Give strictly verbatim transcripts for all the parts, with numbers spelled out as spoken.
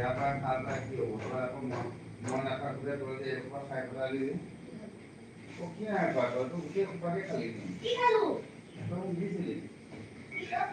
তারপর খাওয়া দাওয়া কি হবো? তোমার এখন মন, মন রাখা ঘুরে ঘুরে যে একবার খাই ফেলালি। ও কি না একবার? ও তো উঠে একবারে খালি নেই। কি খালু? এখন গিয়েছিলি? কি খালু?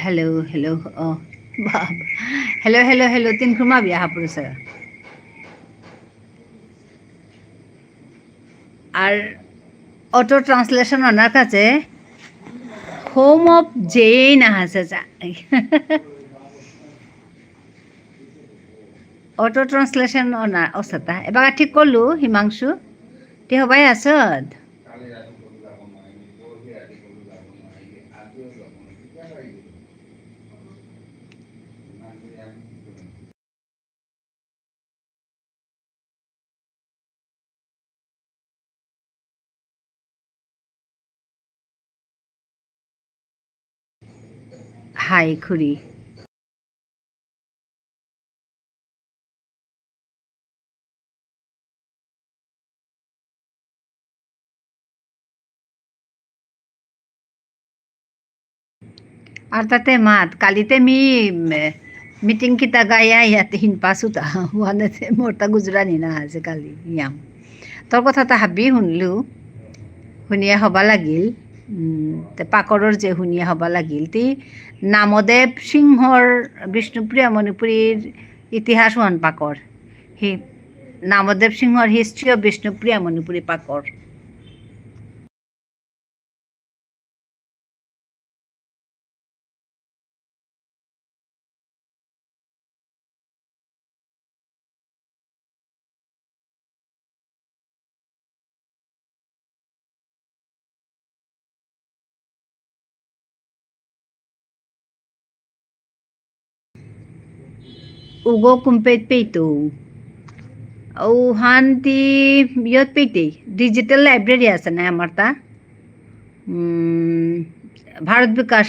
Hello, hello, oh, বাবা। Hello, hello, hello, তিন খুমা বিয়া হাপুর স্যার। আর auto translation ওনার কাছে home of Jain আহাসে যা। Auto translation ওনার অসাতা। এবার ঠিক করলু, হিমাংশু। তে হবাই আসদ। হাই খুড়ি। আর তাতে মাত, কালিতে মি, উম, meeting কিতা গায়া ইয়াতে হিন পাসুতা, ওয়ানেতে মোরতা গুজরানি না আছে কালি, ইয়াম। তোর কথা তা হাবি হুনলু, হুনিয়া হবা লাগিল, উম, তে পাকরর যে হুনিয়া হবা লাগিল, তি নামদেব সিংহর বিষ্ণুপ্রিয়া মণিপুরীর ইতিহাস ওহান পাকর। হি-, নামদেব সিংহর History of Bishnupriya Manipuri পাকর। উগো কুম্পেত পেইতো। ঔহান তি ইয়ত পেইতে। Digital library আছে না আমার তা? উম, ভারত বিকাশ।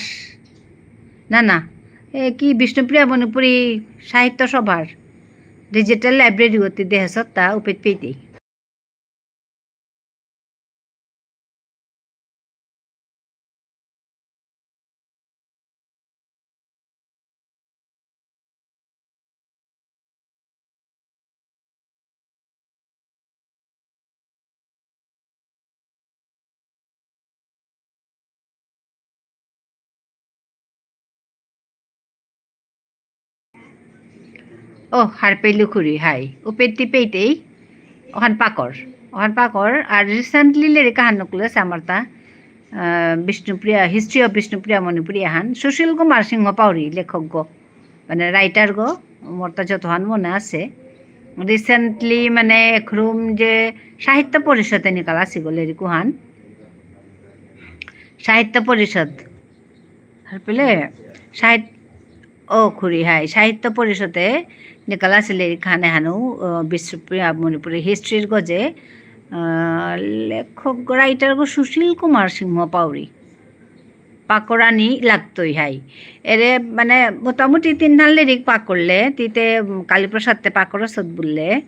না, না। এ কি বিষ্ণুপ্রিয়া মণিপুরী সাহিত্য সভার digital library অতি দেহসত্তা উপেত পেইতে। ও, হারপেলু খুরি, হাই। উপেত্তি পেইতেই, ওহান পাকর। ওহান পাকর, আর recently লেরিক আহান নকলেস আমার তা, আহ, Bishnupriya, History of Bishnupriya Manipuri Ahan, সুশীল কুমার সিংহ পাউরি লেখক গো, মানে writer গো, মোর তা যতহান মনে আছে। Recently মানে একরুম যে সাহিত্য পরিষদে নিকালাসি গো লেরিক উহান। সাহিত্য পরিষদ। হারপেলে সাহিত-, ও খুরি হাই, সাহিত্য পরিষদে নিকালাসিলে এহান এহানউ, আহ, বিষ্ণুপ্রিয়া মণিপুরী historyর গজে, আহ, লেখক writer গো সুশীল কুমার সিংহ পাউরি। পাকরানি লাগতই হাই। এরে মানে মোটামুটি তিনহান লেরিক পাকরলে, তিতে, উম, কালীপ্রসাদতে পাকরসত বুললে,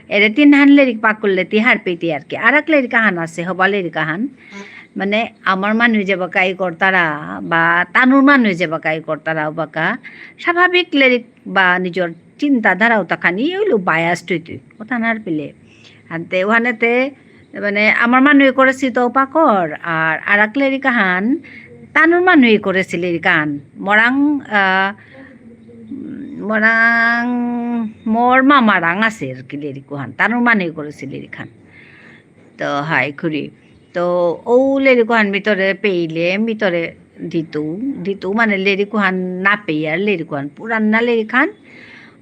এরে তিনহান লেরিক পাকরলে তি হারপেইতে আর কি। আর এক লেরিক আহান আছে, হবা লেরিক আহান। মানে, আমার মানু যেবাকা ই করতারা, বা তানুর মানু যেবাকা ই করতারা, ওবাকা স্বাভাবিক লেরিক বা নিজর চিন্তাধারা ওতাখানি, ইয়ে হইল biased হইতই। ওতা নার পেলে। আনতে, ওহানেতে, মানে, আমার মানু ই করেসি তো পাকর, আর আরাক লেরিক আহান, তানুর মানু ই করেসি লেরিক আহান। মরাং, আহ, উম, মরাং, মোর মামারাং আছে আর কি লেরিক ওহান। তানুর মানু ই করেসি লেরিক আহান। তো হাই খুরি। তো ও লেরিকহান মি তোরে পেইলে, মি তোরে দিতু, দিতু মানে লেরিকহান না পেয়ার লেরিকহান, পুরানা লেরিকহান,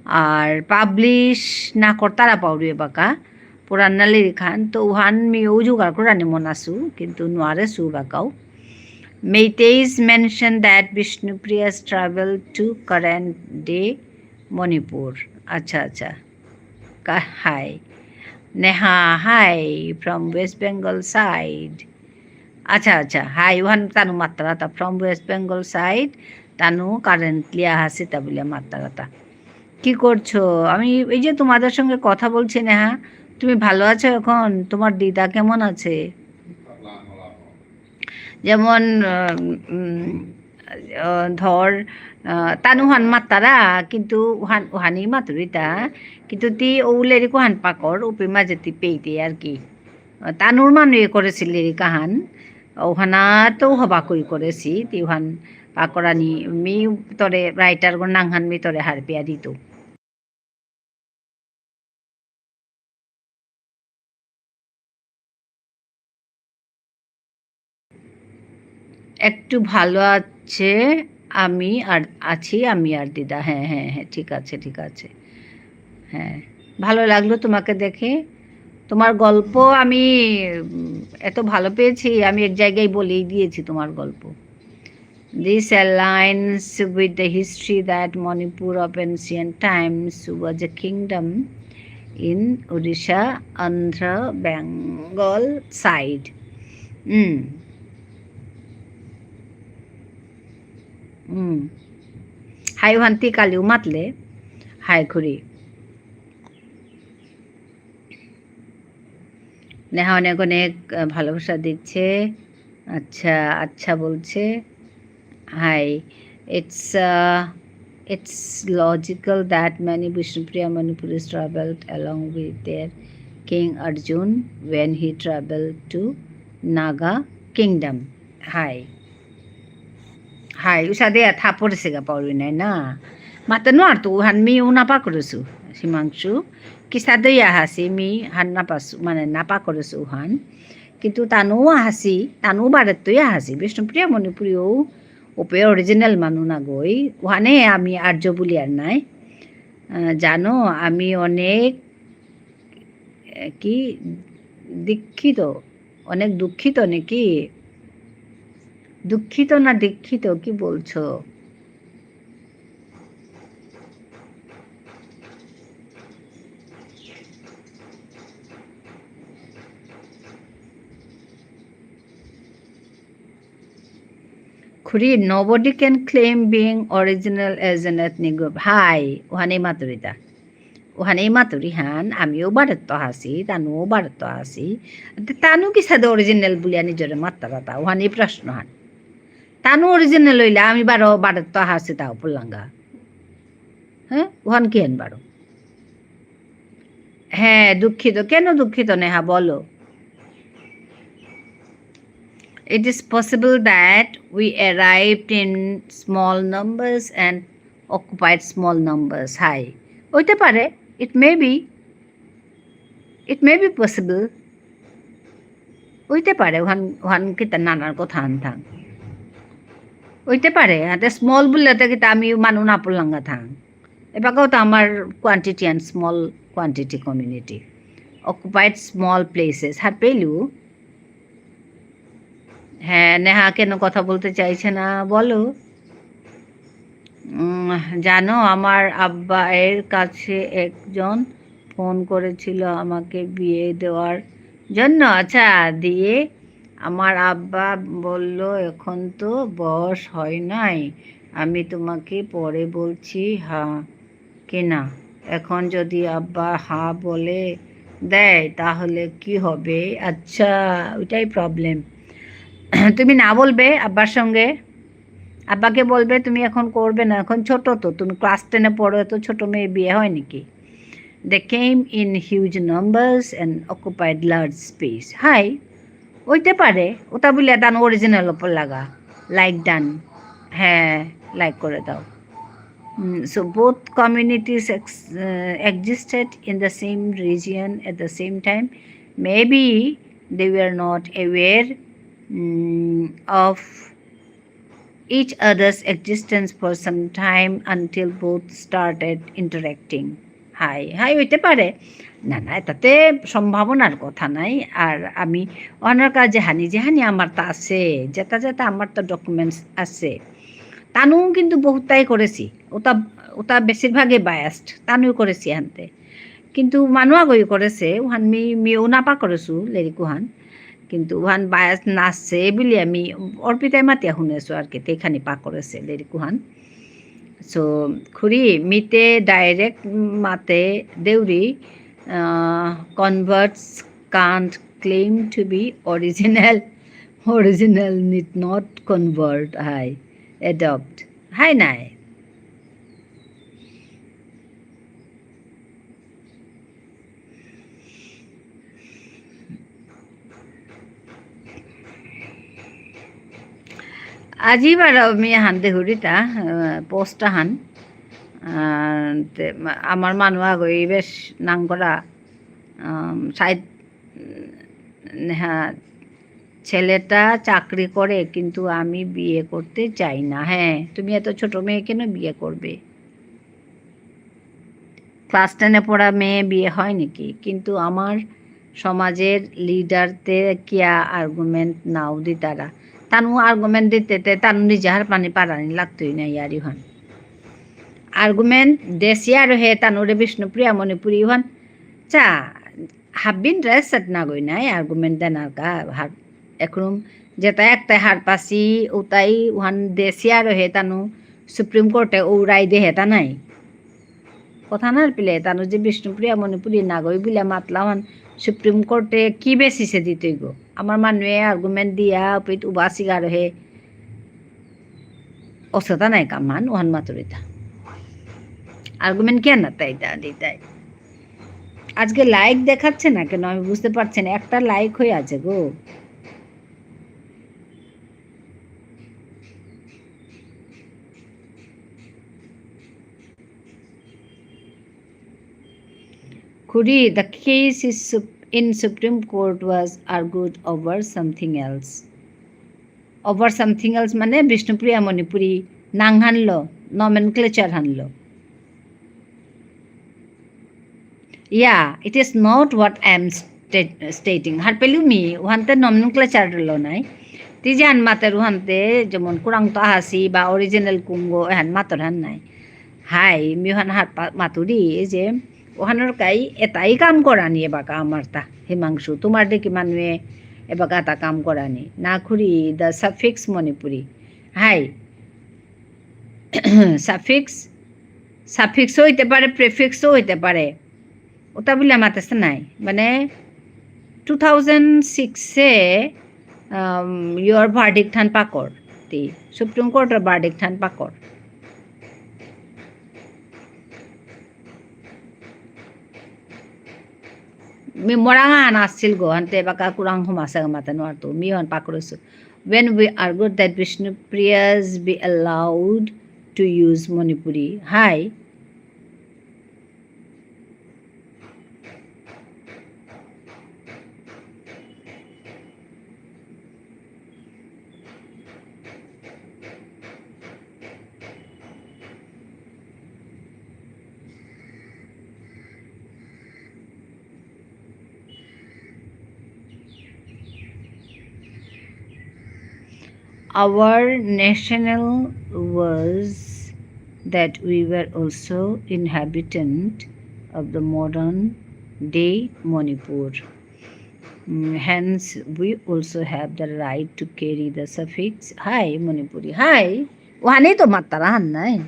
আর publish না করতারা পাউরি এবাকা, পুরানা লেরিকহান, তো উহান মি ও জোগাড় করানি মনাসু, কিন্তু নোয়ারেসু এবাকাও। Meiteis mention that Bishnupriya's travel to current day Manipur. আচ্ছা, আচ্ছা। Ka-, hi. Neha, hi, from West Bengal side. আচ্ছা, আচ্ছা, hi, ওহান তানু মাত্তারাতা, from West Bengal side, Tanu currently আহাসিতা বুলে মাত্তারাতা। কি করছো? আমি এই যে তোমাদের সঙ্গে কথা বলছি, নেহা, তুমি ভালো আছো এখন? তোমার দিদা কেমন আছে? যেমন, আহ, উম, আহ, ধর, আহ, তানুহান মাত্তারা, কিন্তু উহান, উহানি মাতুরিতা, কিন্তু তি ও লেরিকহান পাকর, উপি মাঝে তি পেইতে আর কি। আহ, তানুর মানু ই করেসি লেরিকহান, উহানা তো হবা কই করেসি, তি উহান পাকরানি, মি তোরে writer গো নাঙহান মি তোরে হারপিয়া দিতু। একটু ভালো আছে, আমি আর আছি, আমি আর দিদা। হ্যাঁ, হ্যাঁ, হ্যাঁ, ঠিক আছে, ঠিক আছে। হ্যাঁ, ভালো লাগলো তোমাকে দেখে। তোমার গল্প আমি, উম, এত ভালো পেয়েছি, আমি এক জায়গায় বলেই দিয়েছি তোমার গল্প। This aligns with the history that Manipur of ancient times was a kingdom in Odisha, Andhra, Bengal side. Mm. Mm. হাই ওহান্তি কালিউ মাতলে, হাই খুরি। নেহা অনেক অনেক, আহ, ভালোবাসা দিচ্ছে। আচ্ছা, আচ্ছা বলছে। Hi, it's, uh, it's logical that many Bishnupriya Manipuris traveled along with their king Arjun when he traveled to Naga kingdom. Hi. হাই, উসাদে আ থাপড়েসেগা পাউরি নাই না। মাতে নোয়ারতু উহান মি উনা পাকরেসু, সীমাংশু। কিসাদে আহাসি মি হান না পাসু, মানে না পাকরেসু উহান। কিন্তু তানু আহাসি, তানু বারেত্তই আহাসি। বিষ্ণুপ্রিয়া মণিপুরীও ওপে original মানু না গই। উহানে আমি আর্য বুলিয়ার নাই। আহ, জানো, আমি অনেক, এ, কি দীক্ষিত, অনেক দুঃখিত নাকি? দুঃখিত না দীক্ষিত, কি বলছো? খুরি, nobody can claim being original as an ethnic group. হাই, ওহানে মাতুরিতা। ওহানে মাতুরি হান, আমিও বারেত্ত আহাসি, তানুও বারেত্ত আহাসি। তে তানু কিসাদে original বুলিয়া নিজরে মাত্তারাতা, ওহানে প্রশ্ন হান। তানু original হইলে আমি বারো বারেত্ত আহাসি তাও পুল্লাঙ্গা। হ্যাঁ, ওহান কি হান বারো? হ্যাঁ, দুঃখিত। কেন দুঃখিত নেহা, বলো? It is possible that we arrived in small numbers and occupied small numbers. হাই, হইতে পারে, it may be, it may be possible. হইতে পারে, ওহান, ওহান কিতা নানার কথা আন থাং। হইতে পারে, হাতে small বুললে তো কিতা আমি মানু না পুল্লাঙ্গা থাং। এবাকাও তো আমার quantity and small quantity community. Occupied small places. হার পেলু? হ্যাঁ, নেহা কেন কথা বলতে চাইছে না? বলো। উম, জানো, আমার আব্বায়ের কাছে একজন ফোন করেছিল আমাকে বিয়ে দেওয়ার জন্য। আচ্ছা, দিয়ে আমার আব্বা বলল, "এখন তো বয়স হয় নাই, আমি তোমাকে পরে বলছি হ্যাঁ কি না।" এখন যদি আব্বা হ্যাঁ বলে দেয়, তাহলে কি হবে? আচ্ছা, ওইটাই problem। তুমি না বলবে আব্বার সঙ্গে, আব্বাকে বলবে তুমি এখন করবে না, এখন ছোট তো, তুমি ক্লাস টেনে পড়ো, এত ছোট মেয়ে বিয়ে হয় নাকি? They came in huge numbers and occupied large space. হাই, হইতে পারে, ওটা বুলে দান অরিজিনাল ওপর লাগা, লাইক ডান, হ্যাঁ, লাইক করে দাও। Mm, so both communities ex- uh, existed in the same region at the same time. Maybe they were not aware mm, of each other's existence for some time until both started interacting. High high, হইতে পারে। না না, এটাতে সম্ভাবনার কথা নাই। আর আমি ওনার কাছে হানি যেহানি আমার তা আছে, যেটা যেটা আমার তো ডকুমেন্টস আছে। তানু কিন্তু বহুতটাই করেছি, ওটা ওটা বেশিরভাগই বায়াসড, তানুই করেছি হানতে। কিন্তু মানু আগই করেছে, ওহান মি মিও না পা করেছু লেরিক ওহান। কিন্তু ওহান বায়াস নাচে বুলি আমি অর্পিতাই মাতিয়া শুনেছো আর কি, তেখানি পা করেছে লেরিক ওহান। So খুরি মিতে ডাইরেক্ট মাতে Deori, uh, converts can't claim to be original. Original need not convert. হাই, অ্যাডপ্ট, হাই নাই। আজি বারো আমি হান দেহুরিতা, আহ, পোস্ট হান। আহ, তে, মা- আমার মানু আগই বেশ নাং করা, আম, সাইড, উম, হ্যাঁ, ছেলেটা চাকরি করে, কিন্তু আমি বিয়ে করতে চাই না। হ্যাঁ, তুমি এত ছোট মেয়ে কেন বিয়ে করবে? ক্লাস টেনে পড়া মেয়ে বিয়ে হয় নাকি? কিন্তু আমার সমাজের লিডারতে কিয়া আর্গুমেন্ট নাও দিতারা? তানু আর্গুমেন্ট দিতে তে তানু নিজে হার পানি পারানি লাগতই না ইয়ারি হন। আর্গুমেন্ট দেশিয়া রহে তানুরে বিষ্ণুপ্রিয়া মণিপুরী হন। চা, have been dressed না গই নাই আর্গুমেন্ট দেনার কা হার একরুম যেটা একটা হার পাসি উতাই ওহান দেশিয়া রহে তানু সুপ্রিম কোর্টে ও রায় দেহে তা নাই। কথা না পিলে তানু যে বিষ্ণুপ্রিয়া মণিপুরী নাগই বুলে মাতলা হন সুপ্রিম কোর্টে কি বেসিসে দিতই গো? আমার মানুয়ে আর্গুমেন্ট দিয়া পিত উবাসি গারো হে। অসতা নাই কামান ওহান মাতুরিতা। আর্গুমেন্ট কি না তাই তা দিতাই। আজকে লাইক দেখাচ্ছে না কেন আমি বুঝতে পারছি না। একটা লাইক হয়ে আছে গো। খুড়ি, the case is sup- in Supreme Court was argued over something else. Over something else মানে বিষ্ণুপ্রিয়া মণিপুরী নাং হানলো, নমেনক্লেচার হানলো। Yeah, it is not what I am sta- stating. হার পেলু মি, ওহানতে নমেনক্লেচার লো নাই। তি যে হান মাতের ওহানতে যেমন কুরাং তো আহাসি বা অরিজিনাল কুঙ্গো এহান মাতর হান নাই। হাই, মি ওহান হার পা- মাতুরি যে ওহানর কাই এতাই কাম করানি এবাকা আমার তা হিমাংশু। তোমার দেখি মানুয়ে এবাকা তা কাম করানি। না খুড়ি, the suffix মণিপুরী। হাই, সাফিক্স, সাফিক্সও হইতে পারে, প্রিফিক্সও হইতে পারে। ওটা বলে আমার কাছে নাই। মানে, টু থাউজেন্ড সিক্সে ইয়ার ভার্ডিক্ট হান পাকর, তি সুপ্রিম কোর্টর ভার্ডিক্ট হান পাকর। মি মরাঙা আন আসছিল গো, আনতে বাকা কুরাং হমাসা মাতা নোয়ার তো, মি হন পাকরেসু। When we argued that Bishnupriyas be allowed to use Manipuri, hi. Our national was that we were also inhabitant of the modern day Manipur. Mm, hence, we also have the right to carry the suffix hi Manipuri. Hi, ওহানেই তো মাত্তারা হান নাই।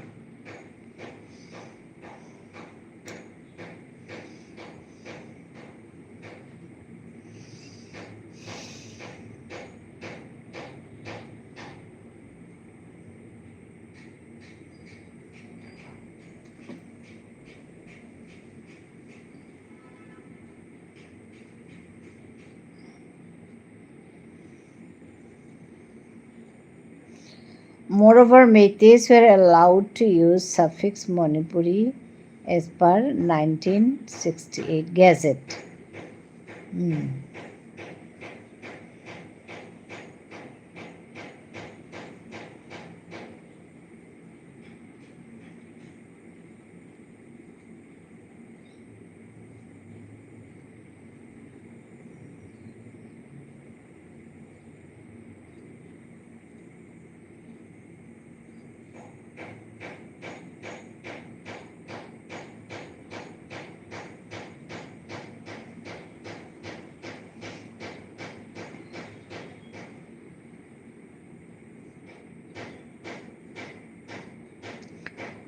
Moreover, Meiteis were allowed to use suffix Manipuri as per nineteen sixty-eight Gazette. Hmm.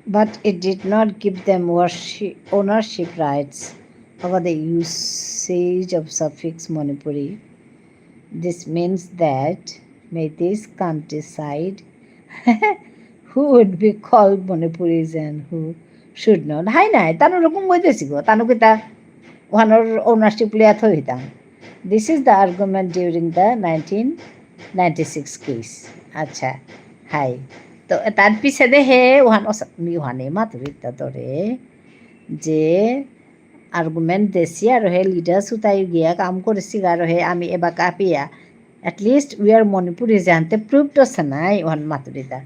But it did not give them worship, ownership rights over the usage of suffix Manipuri. This means that Meiteis can't decide who would be called Manipuris and who should not. হাই নাই, তানু ওরকম হইতেছি গো, তানু কিতা ওহানোর ownership লিয়া থই হইতাম। This is the argument during the nineteen ninety-six case. আচ্ছা, হাই। তো তার পিছে দে হে ওহান অস-, মি ওহানে মাতুরিতা তোরে যে argument দেসি আর হে leaders উতাই গিয়া কাম করেসি আর হে আমি এবাকা পিয়া। At least we are Manipuri জানতে proof তো সে নাই ওহান মাতুরিতা।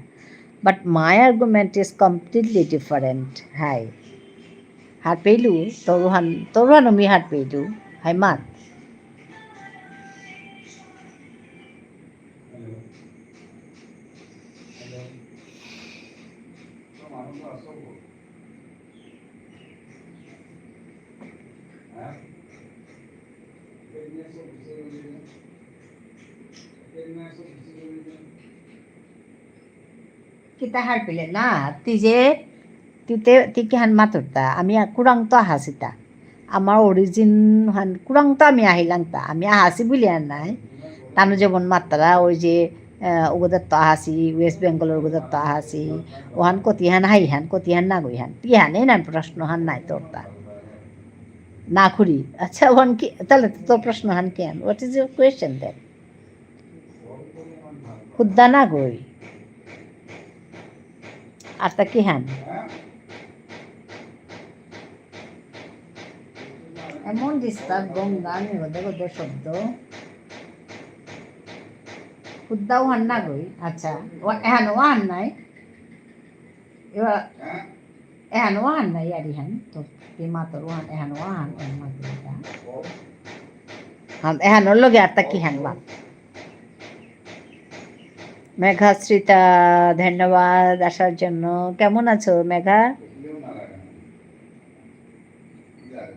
But my argument is completely different. হাই। হার পেলু, তরুহান, তরুহান মি হার পেলু। হাই মাত। কিতা হারপিলে না, তি যে, তি তে, তি কিহান মাতুরতা, আমি আ-, কুরাংতো আহাসিতা। আমার origin হান কুরাংতো আমি আহিলাংতা, আমি আহাসি বুলিয়া নাই। তানু যেমন মাততারা, ওই যে, আহ, উগোদাত্ত আহাসি, West Bengal-র উগোদাত্ত আহাসি, ওহান কতিহান হাইহান, কতিহান নাগইহান। তিহান, এই নান প্রশ্নহান নাই তোরতা। না খুরি। আচ্ছা, ওহান কি, তাহলে তো তোর প্রশ্নহান কিহান? What is your question then? হুদ্দা নাগই। আরতা কিহান? এমন disturb গঙ্গা, আমি গদে গদে শব্দ। হুদ্দা ওহান নাগই। আচ্ছা, ও-, এহান ওহান নাই। এবার এহান ওহান নাই, ইয়ারিহান। তো, কি মাতর ওহান, এহান ওহান, এহান মাতর ওহান। হাম, এহানর লগে আরতা কিহান মাত? মেঘা শ্রীতা, ধন্যবাদ আসার জন্য। কেমন আছো, মেঘা?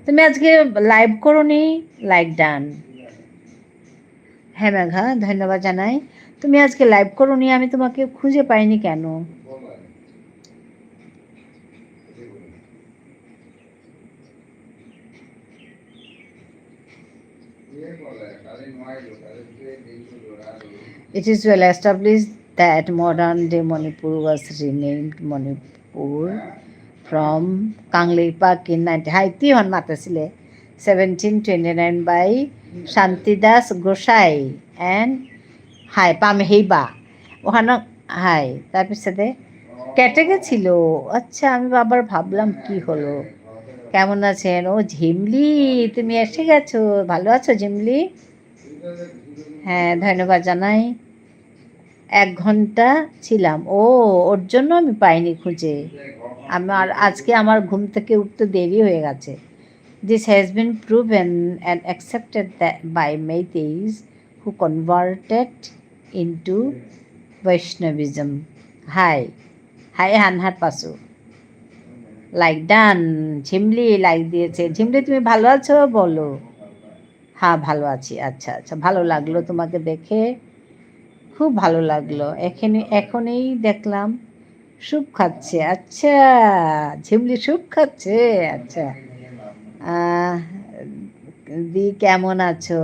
তুমি আজকে live করোনি? Like done. হ্যাঁ মেঘা, ধন্যবাদ জানাই। তুমি আজকে live করোনি, আমি তোমাকে খুঁজে পাইনি কেন? It is well established that modern day Manipur was renamed Manipur from Kangleipak in nineteen, হাই, তি হন মাতাছিলে, seventeen twenty-nine by Shantidas Gosai and, হাই, পামহেইবা। ওহানো, হাই, তার পিছতে কেটে গেছিল। আচ্ছা, আমি আবার ভাবলাম কি হলো, কেমন আছেন? ও ঝিমলি, তুমি এসে গেছো, ভালো আছো ঝিমলি? হ্যাঁ, ধন্যবাদ জানাই। এক ঘন্টা ছিলাম। ও, ওর জন্য আমি পাইনি খুঁজে। আমার, আজকে আমার ঘুম থেকে উঠতে দেরি হয়ে গেছে। This has been proven and accepted that by Meiteis who converted into Vaishnavism. হাই, হাই হান হার পাসু। Like done. ঝিমলি like দিয়েছে। ঝিমলি, তুমি ভালো আছো? বলো। হ্যাঁ, ভালো আছি। আচ্ছা, আচ্ছা, ভালো লাগলো তোমাকে দেখে, খুব ভালো লাগলো। এখানে, এখনই দেখলাম স্যুপ খাচ্ছে। আচ্ছা, ঝিমলি স্যুপ খাচ্ছে। আচ্ছা। আহ, দি কেমন আছো?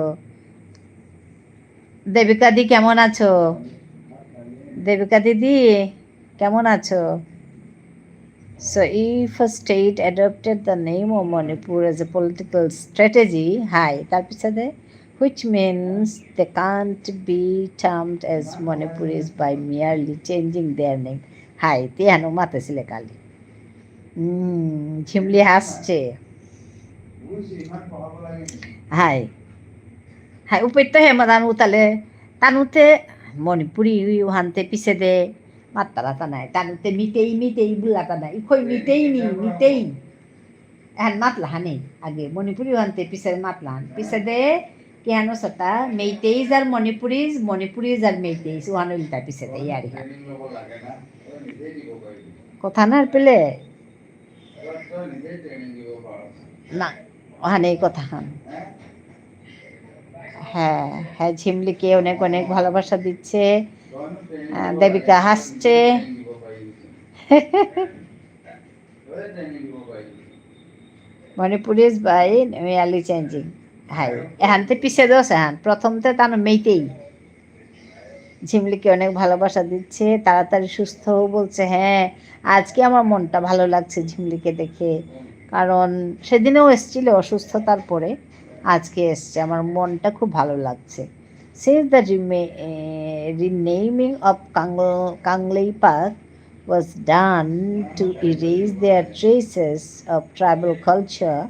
দেবিকা দি কেমন আছো? দেবিকা দিদি, কেমন আছো? So, if a state adopted the name of Manipur as a political strategy, হাই, তার পিছনে Which means they can't be termed as Manipuris by merely changing their name. হাই, তে হানো মাতেছিলে কালি। হুম, ঝিমলি হাসছে। হাই। হাই, উপেত্ত হে মাদান উতালে, তানুতে মণিপুরী উহানতে পিছে দে, মাত্তারা তা নাই। তানুতে মিতেই, মিতেই বুল্লা তা নাই। ইখই মিতেই নি, মিতেই। এহান মাতলা হানি, আগে মণিপুরী উহানতে পিছে মাতলা হান। পিছে দে, কি হানো সাতা, Meiteis আর Manipuris, Manipuris আর Meiteis, উহানো ইলতা পিছে দে, ইয়ারি হান। কথা না পেলে? না, ওখানে এই কথা হান। হ্যাঁ, হ্যাঁ, ঝিমলিকে অনেক অনেক ভালোবাসা দিচ্ছে। আহ, দেবিকা হাসছে। Manipuris by merely changing. হাই, এহানতে পিছে দোষ এহান। প্রথমতে তানো মেইতেই। ঝিমলিকে অনেক ভালোবাসা দিচ্ছে, তাড়াতাড়ি সুস্থ হও বলছে। হ্যাঁ, আজকে আমার মনটা ভালো লাগছে ঝিমলিকে দেখে, কারণ সেদিনেও এসছিল অসুস্থতার পরে, আজকে এসছে, আমার মনটা খুব ভালো লাগছে। Since the rema-, eh, renaming of Kang-, Kangleipak was done to erase their traces of tribal culture,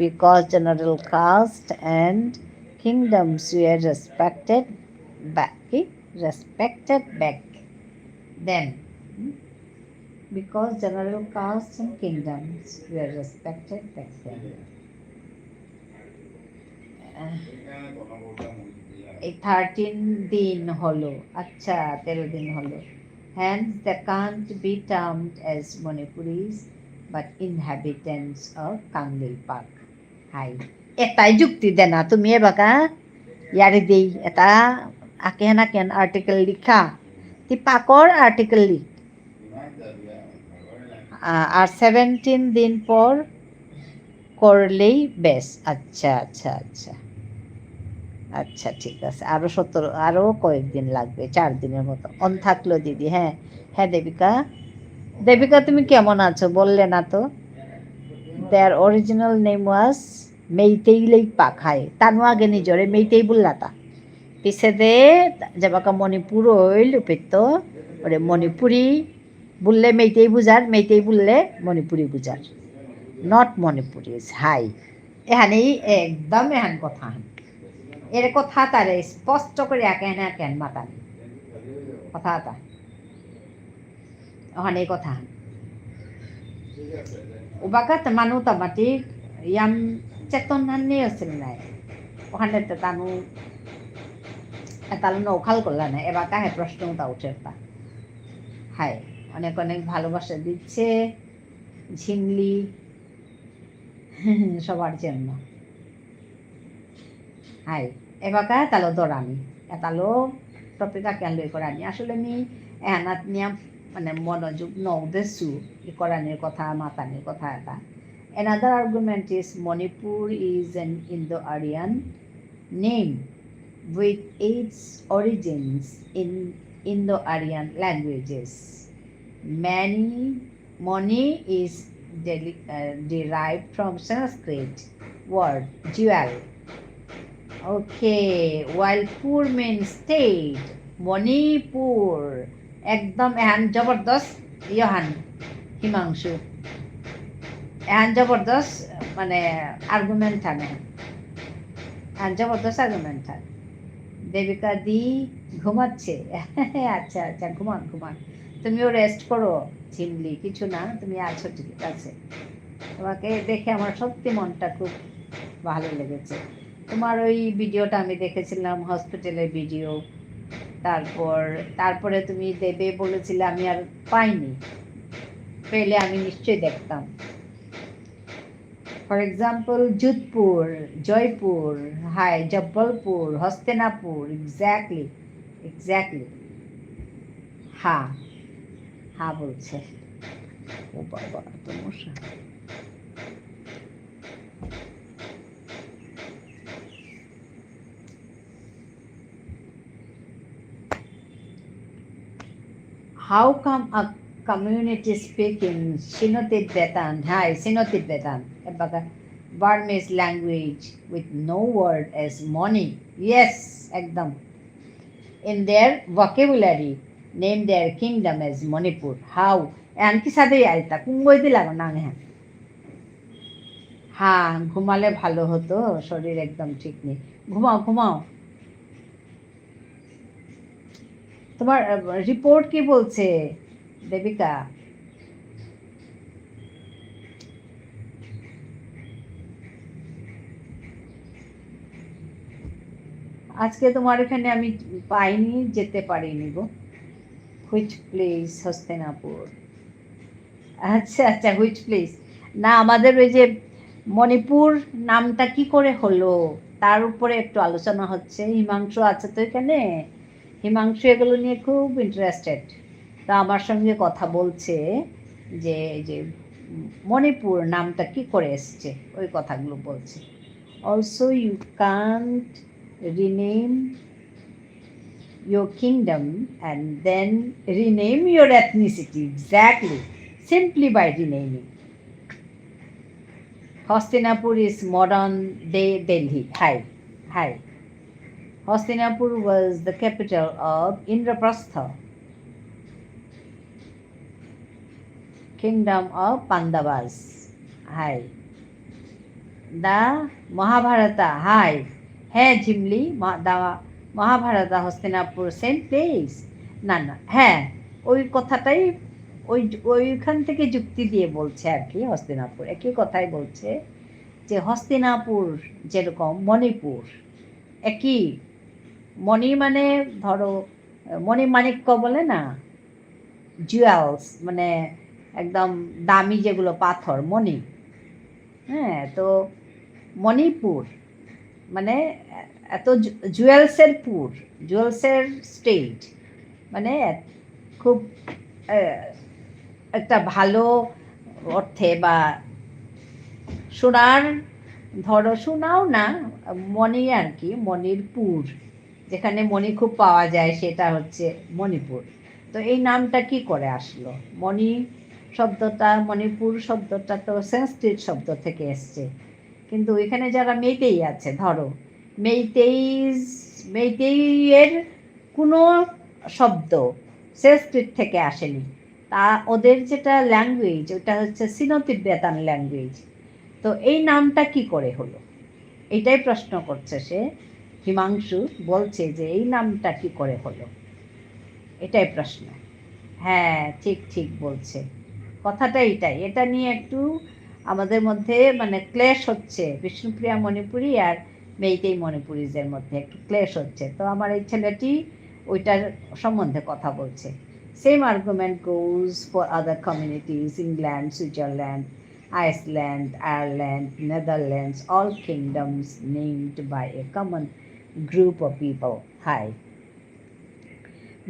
because general caste and kingdoms were respected back, কি? Respected back then. Hmm? Because general castes and kingdoms were respected back then. আহ, এই thirteen দিন হলো, আচ্ছা, তেরো দিন হলো। Hence, they can't be termed as Manipuris, but inhabitants of Kangleipak. হাই। এটাই যুক্তি দেনা তুমি এবাকা ইয়ারি দেই, এটা আকেন আকেন article লিখা। তি পাকর article লিখ। আ, আর seventeen দিন পর করলেই বেশ। আচ্ছা, আচ্ছা, আচ্ছা। আচ্ছা, ঠিক আছে। আরো সতেরো, আরো কয়েকদিন লাগবে, চার দিনের মতো। অন থাকলো দিদি, হ্যাঁ। হ্যাঁ, দেবিকা। দেবিকা, তুমি কেমন আছো? বললে না তো। Their original name was Meitei লেইপাক, হাই। তানু আগে নিজরে মেইতেই বুল্লাতা। পিছেদে যেবাকা মণিপুর অইল, উপেত্ত, ওরে মণিপুরী বুললে মেইতেই বুঝার, মেইতেই বুললে মণিপুরী বুঝার। Not Manipuris, high. এহানেই একদম এহান কথা হান। এর কথা তারে স্পষ্ট করে একে না কেন মাতানি। কথা তা। ওখানে এই কথা। উবাকাত মানু তামাতি ইয়াম চেতন হান নেই আছিল নাই। ওখানে তো তানু এতালো নৌখাল করলা না, এবাকা হে প্রশ্ন তা উঠে তা। হাই, অনেক অনেক ভালোবাসা দিচ্ছে ঝিমলি সবার জন্য। হাই, এবাকা এতালো দরানি, এতালো topic আকেন লই করানি। আসলে মি এহানাত নিয়াম মানে মনোযোগ নৌ দেসু, ই করানির কথা, মাতানির কথা এতা। Another argument is Manipur is an Indo-Aryan name with its origins in Indo-Aryan languages. Many Moni is deli-, uh, derived from Sanskrit word jewel. Okay, while Pur means state, Manipur, একদম এহান জবরদস্ত ইয়হান হিমাংশু। এহান জবরদস্ত মানে argument হান এহান। এহান জবরদস্ত argument হান। দেবিকা দি ঘুমাচ্ছে। আচ্ছা, আচ্ছা, ঘুমান, ঘুমান। তুমিও rest করো, ঝিমলি, কিছু না, তুমি আছো ঠিক আছে। তোমাকে দেখে আমার সত্যি মনটা খুব ভালো লেগেছে। তোমার ওই video টা আমি দেখেছিলাম, hospital এর video। তারপর, তারপরে তুমি দেবে বলেছিলে, আমি আর পাইনি। পেলে আমি নিশ্চয়ই দেখতাম। For example, যোধপুর, জয়পুর, হাই, জব্বলপুর, হস্তিনাপুর, exactly, exactly। হা, হা বলছে। ও বাবা, এত মশা। How come a community speak in Sino-Tibetan? হাই, Sino-Tibetan। এবাকা Burmese language with no word as Moni. Yes, একদম। In their vocabulary, name their kingdom as Manipur. How? এহান কিসাদে আইতা? কুঙ্গই দিলা গো নাঙ এহান? হ্যাঁ, ঘুমালে ভালো হতো, শরীর একদম ঠিক নেই। ঘুমাও, ঘুমাও। তোমার, আহ, রিপোর্ট কি বলছে, দেবিকা? আজকে তোমার এখানে আমি পাইনি, যেতে পারিনি গো। Which place, Hastinapur? আচ্ছা, আচ্ছা, which place? না, আমাদের ওই যে মণিপুর নামটা কি করে হলো, তার উপরে একটু আলোচনা হচ্ছে। হিমাংশু আছে তো এখানে, হিমাংশু এগুলো নিয়ে খুব ইন্টারেস্টেড। তা আমার সঙ্গে কথা বলছে যে, এই যে, উম, মণিপুর নামটা কি করে এসছে, ওই কথাগুলো বলছে। Also, you can't rename your kingdom and then rename your ethnicity. Exactly. Simply by renaming. Hastinapur is modern day Delhi. Hi. Hi. Hastinapur was the capital of Indraprastha, Kingdom of Pandavas. Hi. The Mahabharata. Hi. হ্যাঁ, ঝিমলি, মা-, the Mahabharata, Hastinapur, same place. না, না, হ্যাঁ, ওই কথাটাই, ওই, ওইখান থেকে যুক্তি দিয়ে বলছে আর কি, হস্তিনাপুর। একই কথাই বলছে যে হস্তিনাপুর যেরকম মণিপুর, একই মণি মানে ধরো, মণি মাণিক্য বলে না, জুয়েলস, মানে একদম দামি যেগুলো পাথর, মণি। হ্যাঁ, তো মণিপুর, মানে এত জু-, জুয়েলসের পুর, জুয়েলসের স্টেট, মানে খুব, আহ, একটা ভালো অর্থে বা সোনার, ধরো সোনাও না, মণি আর কি, মণির পুর, যেখানে মণি খুব পাওয়া যায়, সেটা হচ্ছে মণিপুর। তো এই নামটা কি করে আসলো? মণি শব্দটা, মণিপুর শব্দটা তো সংস্কৃত শব্দ থেকে এসছে, কিন্তু এখানে যারা মেইতেই আছে, ধরো মেইতেই, মেইতেইয়ের কোনো শব্দ সংস্কৃত থেকে আসেনি, তা ওদের যেটা ল্যাঙ্গুয়েজ, ওটা হচ্ছে সিনো তিব্বেতান ল্যাঙ্গুয়েজ। তো এই নামটা কি করে হলো, এটাই প্রশ্ন করছে সে। হিমাংশু বলছে যে এই নামটা কি করে হলো, এটাই প্রশ্ন। হ্যাঁ, ঠিক, ঠিক বলছে, কথাটা এটাই। এটা নিয়ে একটু আমাদের মধ্যে মানে ক্লেশ হচ্ছে, বিষ্ণুপ্রিয়া মণিপুরী আর মেইতেই মণিপুরিজের মধ্যে একটু ক্লেশ হচ্ছে। তো আমার এই ছেলেটি ওইটার সম্বন্ধে কথা বলছে। Same argument goes for other communities, England, Switzerland, Iceland, Ireland, Netherlands, all kingdoms named by a common group of people. Hi.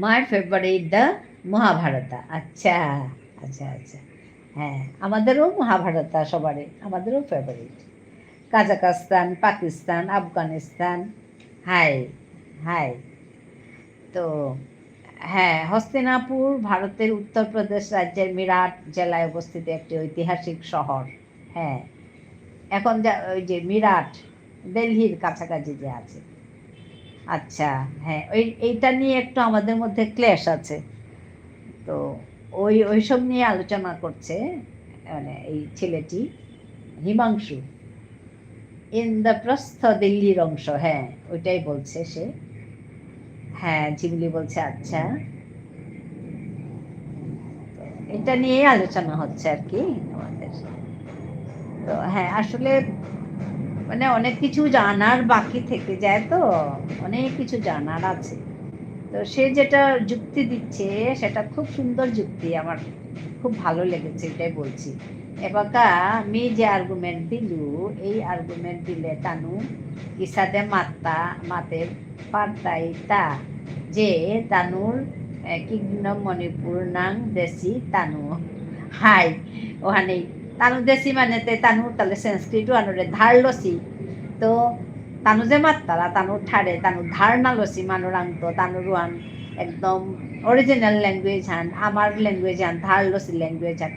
My favorite the Mahabharata. আচ্ছা, আচ্ছা, আচ্ছা। হ্যাঁ, আমাদেরও মহাভারতা সবারই, আমাদেরও ফেভারিট। কাজাকস্তান, পাকিস্তান, আফগানিস্তান। হাই, হাই। তো, হ্যাঁ, হস্তিনাপুর ভারতের উত্তরপ্রদেশ রাজ্যের মিরাট জেলায় অবস্থিত একটি ঐতিহাসিক শহর। হ্যাঁ, এখন যা, ওই যে মিরাট, দিল্লির কাছাকাছি যে আছে। আচ্ছা, হ্যাঁ, ওই, এইটা নিয়ে একটু আমাদের মধ্যে ক্লেশ আছে। তো ওই, ওইসব নিয়ে আলোচনা করছে, মানে, এই ছেলেটি, হিমাংশু। ইন্দ্রপ্রস্থ দিল্লির অংশ, হ্যাঁ, ওইটাই বলছে সে। হ্যাঁ, ঝিমলি বলছে, আচ্ছা। তো এটা নিয়েই আলোচনা হচ্ছে আর কি আমাদের। তো হ্যাঁ, আসলে মানে অনেক কিছু জানার বাকি থেকে যায় তো, অনেক কিছু জানার আছে। তো সে যেটা যুক্তি দিচ্ছে, সেটা খুব সুন্দর যুক্তি, আমার খুব ভালো লেগেছে, এটাই বলছি। এবাকা মি যে আর্গুমেন্ট দিলু, এই আর্গুমেন্ট দিলে তানু কিসাদে মাত্তা, মাতে পারতাইতা যে তানুর, এ, কিংডম মণিপুর নাঙ দেসি তানু। হাই, ওহানেই তানু দেসি মানে তে তানু তাহলে সংস্কৃত ওহানরে ধার লসি। তো তানু যে মাত্তারা, তানু ঠারে, তানু ধার না লসি মানুরাঙত্ত, তানুর ওহান একদম অরিজিনাল ল্যাঙ্গুয়েজ হান, আমার ল্যাঙ্গুয়েজ হান, ধার লসি ল্যাঙ্গুয়েজ হান।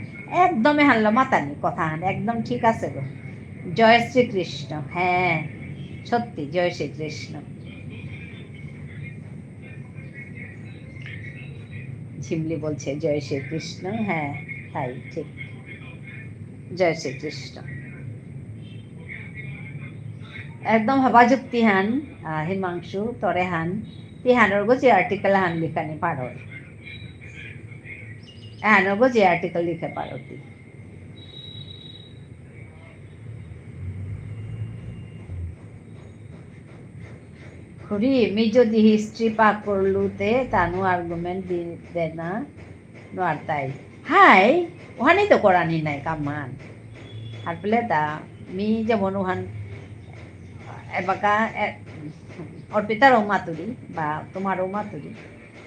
একদম এহানলো মাতানি কথা হান, একদম ঠিক আছে গো। জয় শ্রীকৃষ্ণ। হ্যাঁ, সত্যি, জয় শ্রীকৃষ্ণ। ঝিমলি বলছে, "জয় শ্রীকৃষ্ণ।" হ্যাঁ, তাই, ঠিক। জয় শ্রীকৃষ্ণ। একদম হবা যুক্তিহান, আহ, হিমাংশু, তরেহান, তিহানর গো যে article হান লিখানি পারর। এহানর গো যে article লিখে পারর তি। খুড়ি, মি যদি history পাকরলু তে তানু argument দি দেনা নোয়ারতাই। হাই, ওহানি তো করানি নাই কামান। আর পেলে তা, মি যেমন ওহান, এবাকা, এ, অর্পিতারও মাতুরি, বা তোমারও মাতুরি।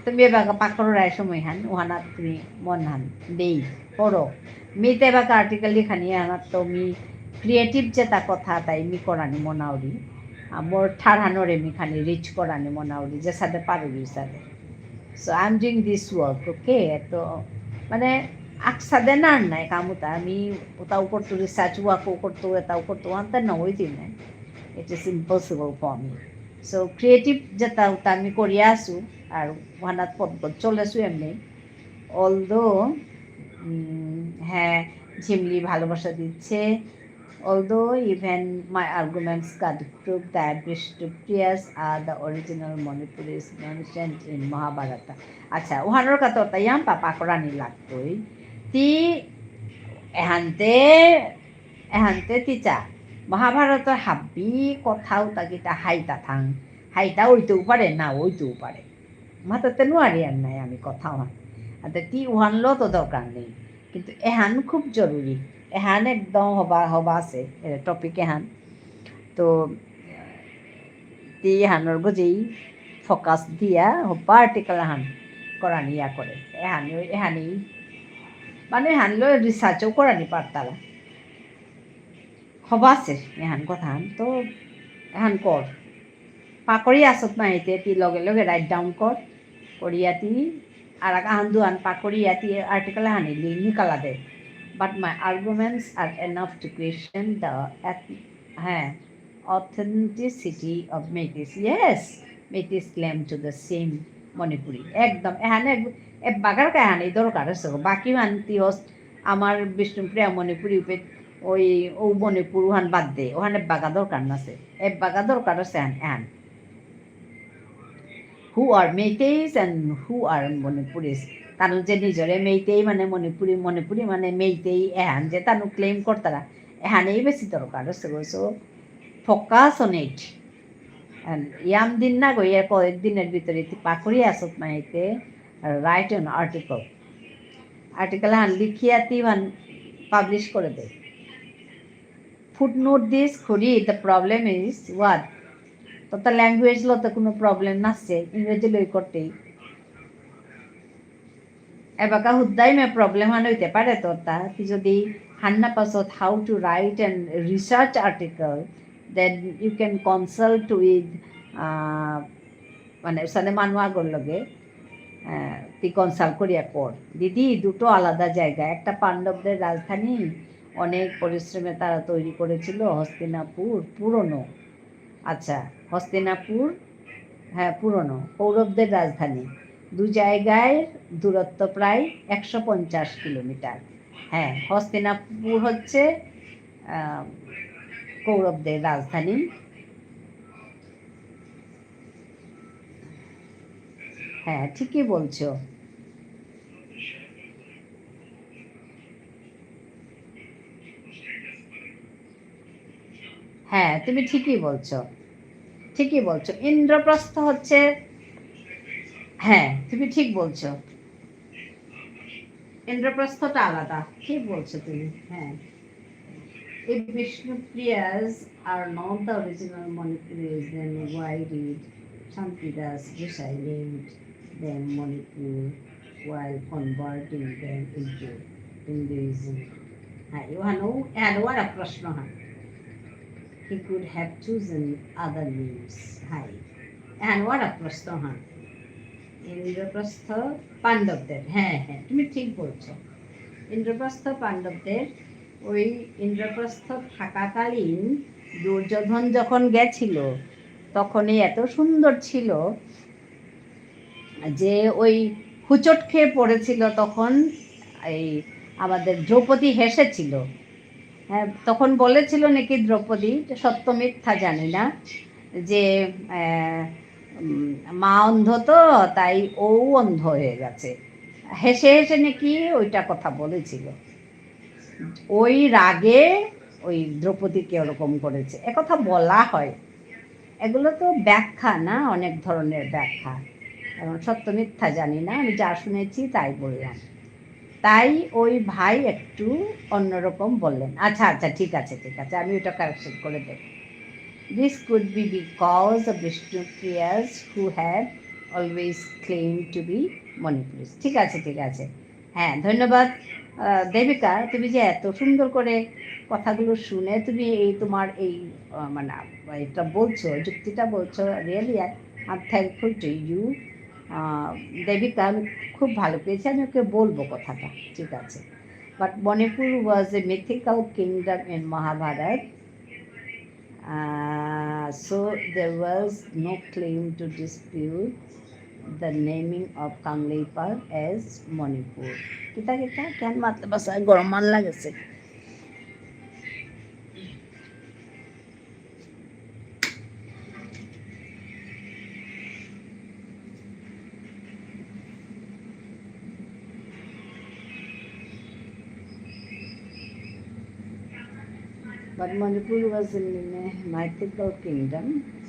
তুমি এবাকা পাকরার সময় হান, ওহানাত তুমি মন হান দেই, পড়ো। মি তে এবাকা article লিখানি হানাত তো মি creative যেতা কথা তাই মি করানি মনাউরি। আ, মোর ঠারহানরে মি খানি reach করানি মনাউরি, যেসাদে পারুরি সাদে। So I'm doing this work, okay? তো, মানে, আকসাদে নার নাই কামুতা, আমি ওতাও করতো, research work ও করতো, এতাও করতো, আনতে না হইতে নাই। It is impossible for me. So creative যেতা ওতা আমি করিয়া আসু, আর ওহানাত পথ পথ চলেছু এমনি। Although, উম, হ্যাঁ, ঝিমলি ভালোবাসা দিচ্ছে। Although even my arguments can't prove that Bishnupriyas are the original Manipuris mentioned in Mahabharata. আচ্ছা, ওহানর কথা তাই আম পাপা করানি লাগতই। তি এহানতে, এহানতে তিচা, মহাভারতর হাব্বি কথাও তাকিতা হাইতা থাং। হাইতা হইতেও পারে, না হইতেও পারে। মাতাতে নোয়ারি আর নাই আমি কথা ওহান। আতে তি ওহানলো তো দরকার নেই। কিন্তু এহান খুব জরুরি। এহান একদম হবা, হবা আছে, এ, topic এহান। তো, তি এহানর গজেই focus দিয়া হবা article হান করানি ইয়া করে। এহানি, এহানি, মানে এহানলো research ও করানি পারতারা। হবা আছে, এহান কথা হান। তো, এহান কর। পাকরি আসত না হইতে তি লগে লগে write down কর। করিয়া তি আর এক আহান দুহান পাকরিয়া তি article হানি লি নিকালা দে। But my arguments are enough to question the eth-, হ্যাঁ, authenticity of Meiteis. Yes, Meiteis claim to the same Manipuri. একদম, এহানে এক, এ বাগার কা এহানে দরকার আছে গো। বাকি মান তি হস আমার বিষ্ণুপ্রিয়া মণিপুরী উপে ওই ও মণিপুর ওহান বাদ দে, ওহানে বাগা দরকার না আছে। এ বাগা দরকার আছে এহান, এহান। Who are Meiteis and who are Manipuris? Tanu যে নিজরে মেইতেই মানে মণিপুরী, মণিপুরী মানে মেইতেই, এহান যে তানু claim করতারা, এহানেই বেশি দরকার আছে গো। So, focus on it. And ইয়াম দিন না গো, এর কয়েক দিনের ভিতরে তি পাকরি আসত না এতে, write an article. Article হান লিখিয়া তি হান publish করে দে। Footnote this, খুড়ি, the problem is what? তো তা language লো তো কোনো problem না আছে, ইংরেজি লই করতেই। এবাকা হুদ্দাই মে problem হান হইতে পারে তো তা, তুই যদি হান্না পাছত how to write and research article, then you can consult with, আহ, মানে, ওসানে মানু আগর লগে, আহ, তুই consult করিয়া কর। দিদি, দুটো আলাদা জায়গা, একটা পাণ্ডবদের রাজধানী, অনেক পরিশ্রমে তারা তৈরি করেছিল, হস্তিনাপুর, পুরনো। আচ্ছা, হস্তিনাপুর, হ্যাঁ, পুরনো, কৌরবদের রাজধানী। দু জায়গায় দূরত্ব প্রায় একশো পঞ্চাশ কিলোমিটার। হ্যাঁ, হস্তিনাপুর হচ্ছে, আহ, কৌরবদের রাজধানী। হ্যাঁ, ঠিকই বলছো। হ্যাঁ, তুমি ঠিকই বলছো, ঠিকই বলছো। ইন্দ্রপ্রস্থ হচ্ছে, হ্যাঁ, তুমি ঠিক বলছো, ইন্দ্রপ্রস্থটা আলাদা, ঠিক বলছো তুমি। হ্যাঁ, if Bishnupriyas are not the original Manipuris, then why did Shantidas Gosai named them Manipur while converting them into Hinduism? হ্যাঁ, এহানও, এহানও আর এক প্রশ্ন হয়। He could have chosen other names. হ্যাঁ, এহানও আর এক প্রশ্ন হয়। ইন্দ্রপ্রস্থ পাণ্ডবদের, হ্যাঁ, হ্যাঁ, তুমি ঠিক বলছো। ইন্দ্রপ্রস্থ পাণ্ডবদের ওই ইন্দ্রপ্রস্থ থাকাকালীন দুর্যোধন যখন গেছিল, তখনই এত সুন্দর ছিল যে ওই হুচট খেয়ে পড়েছিল তখন এই আমাদের দ্রৌপদী হেসেছিল। হ্যাঁ, তখন বলেছিল নাকি দ্রৌপদী, যে সত্য মিথ্যা জানি না, যে, আহ, উম, মা অন্ধ তো, তাই ও অন্ধ হয়ে গেছে। হেসে হেসে নাকি ওইটা কথা বলেছিল। ওই রাগে ওই দ্রৌপদীকে ওরকম করেছে, একথা বলা হয়। এগুলো তো ব্যাখ্যা না, অনেক ধরনের ব্যাখ্যা। কারণ সত্য মিথ্যা জানি না, আমি যা শুনেছি তাই বললাম। তাই ওই ভাই একটু অন্যরকম বললেন। আচ্ছা, আচ্ছা, ঠিক আছে, ঠিক আছে, আমি ওটা কারেকশন করে দেব। This could be because of Bishnupriyas who have always claimed to be Manipuris. ঠিক আছে, ঠিক আছে। হ্যাঁ, ধন্যবাদ। আহ, দেবিকা, তুমি যে এত সুন্দর করে কথাগুলো শুনে তুমি এই তোমার এই, আহ, মানে, এটা বলছো, যুক্তিটা বলছো, really I am thankful to you. আহ, দেবিকা, আমি খুব ভালো পেয়েছি, আমি ওকে বলবো কথাটা, ঠিক আছে। But Manipur was a mythical kingdom in Mahabharata. Uh, so there was no claim to dispute the naming of Kangleipak as Manipur. কিতা কিতা? কেন মাতলে বাসা গরম মান লাগেছে। But Manipur was in a mythical kingdom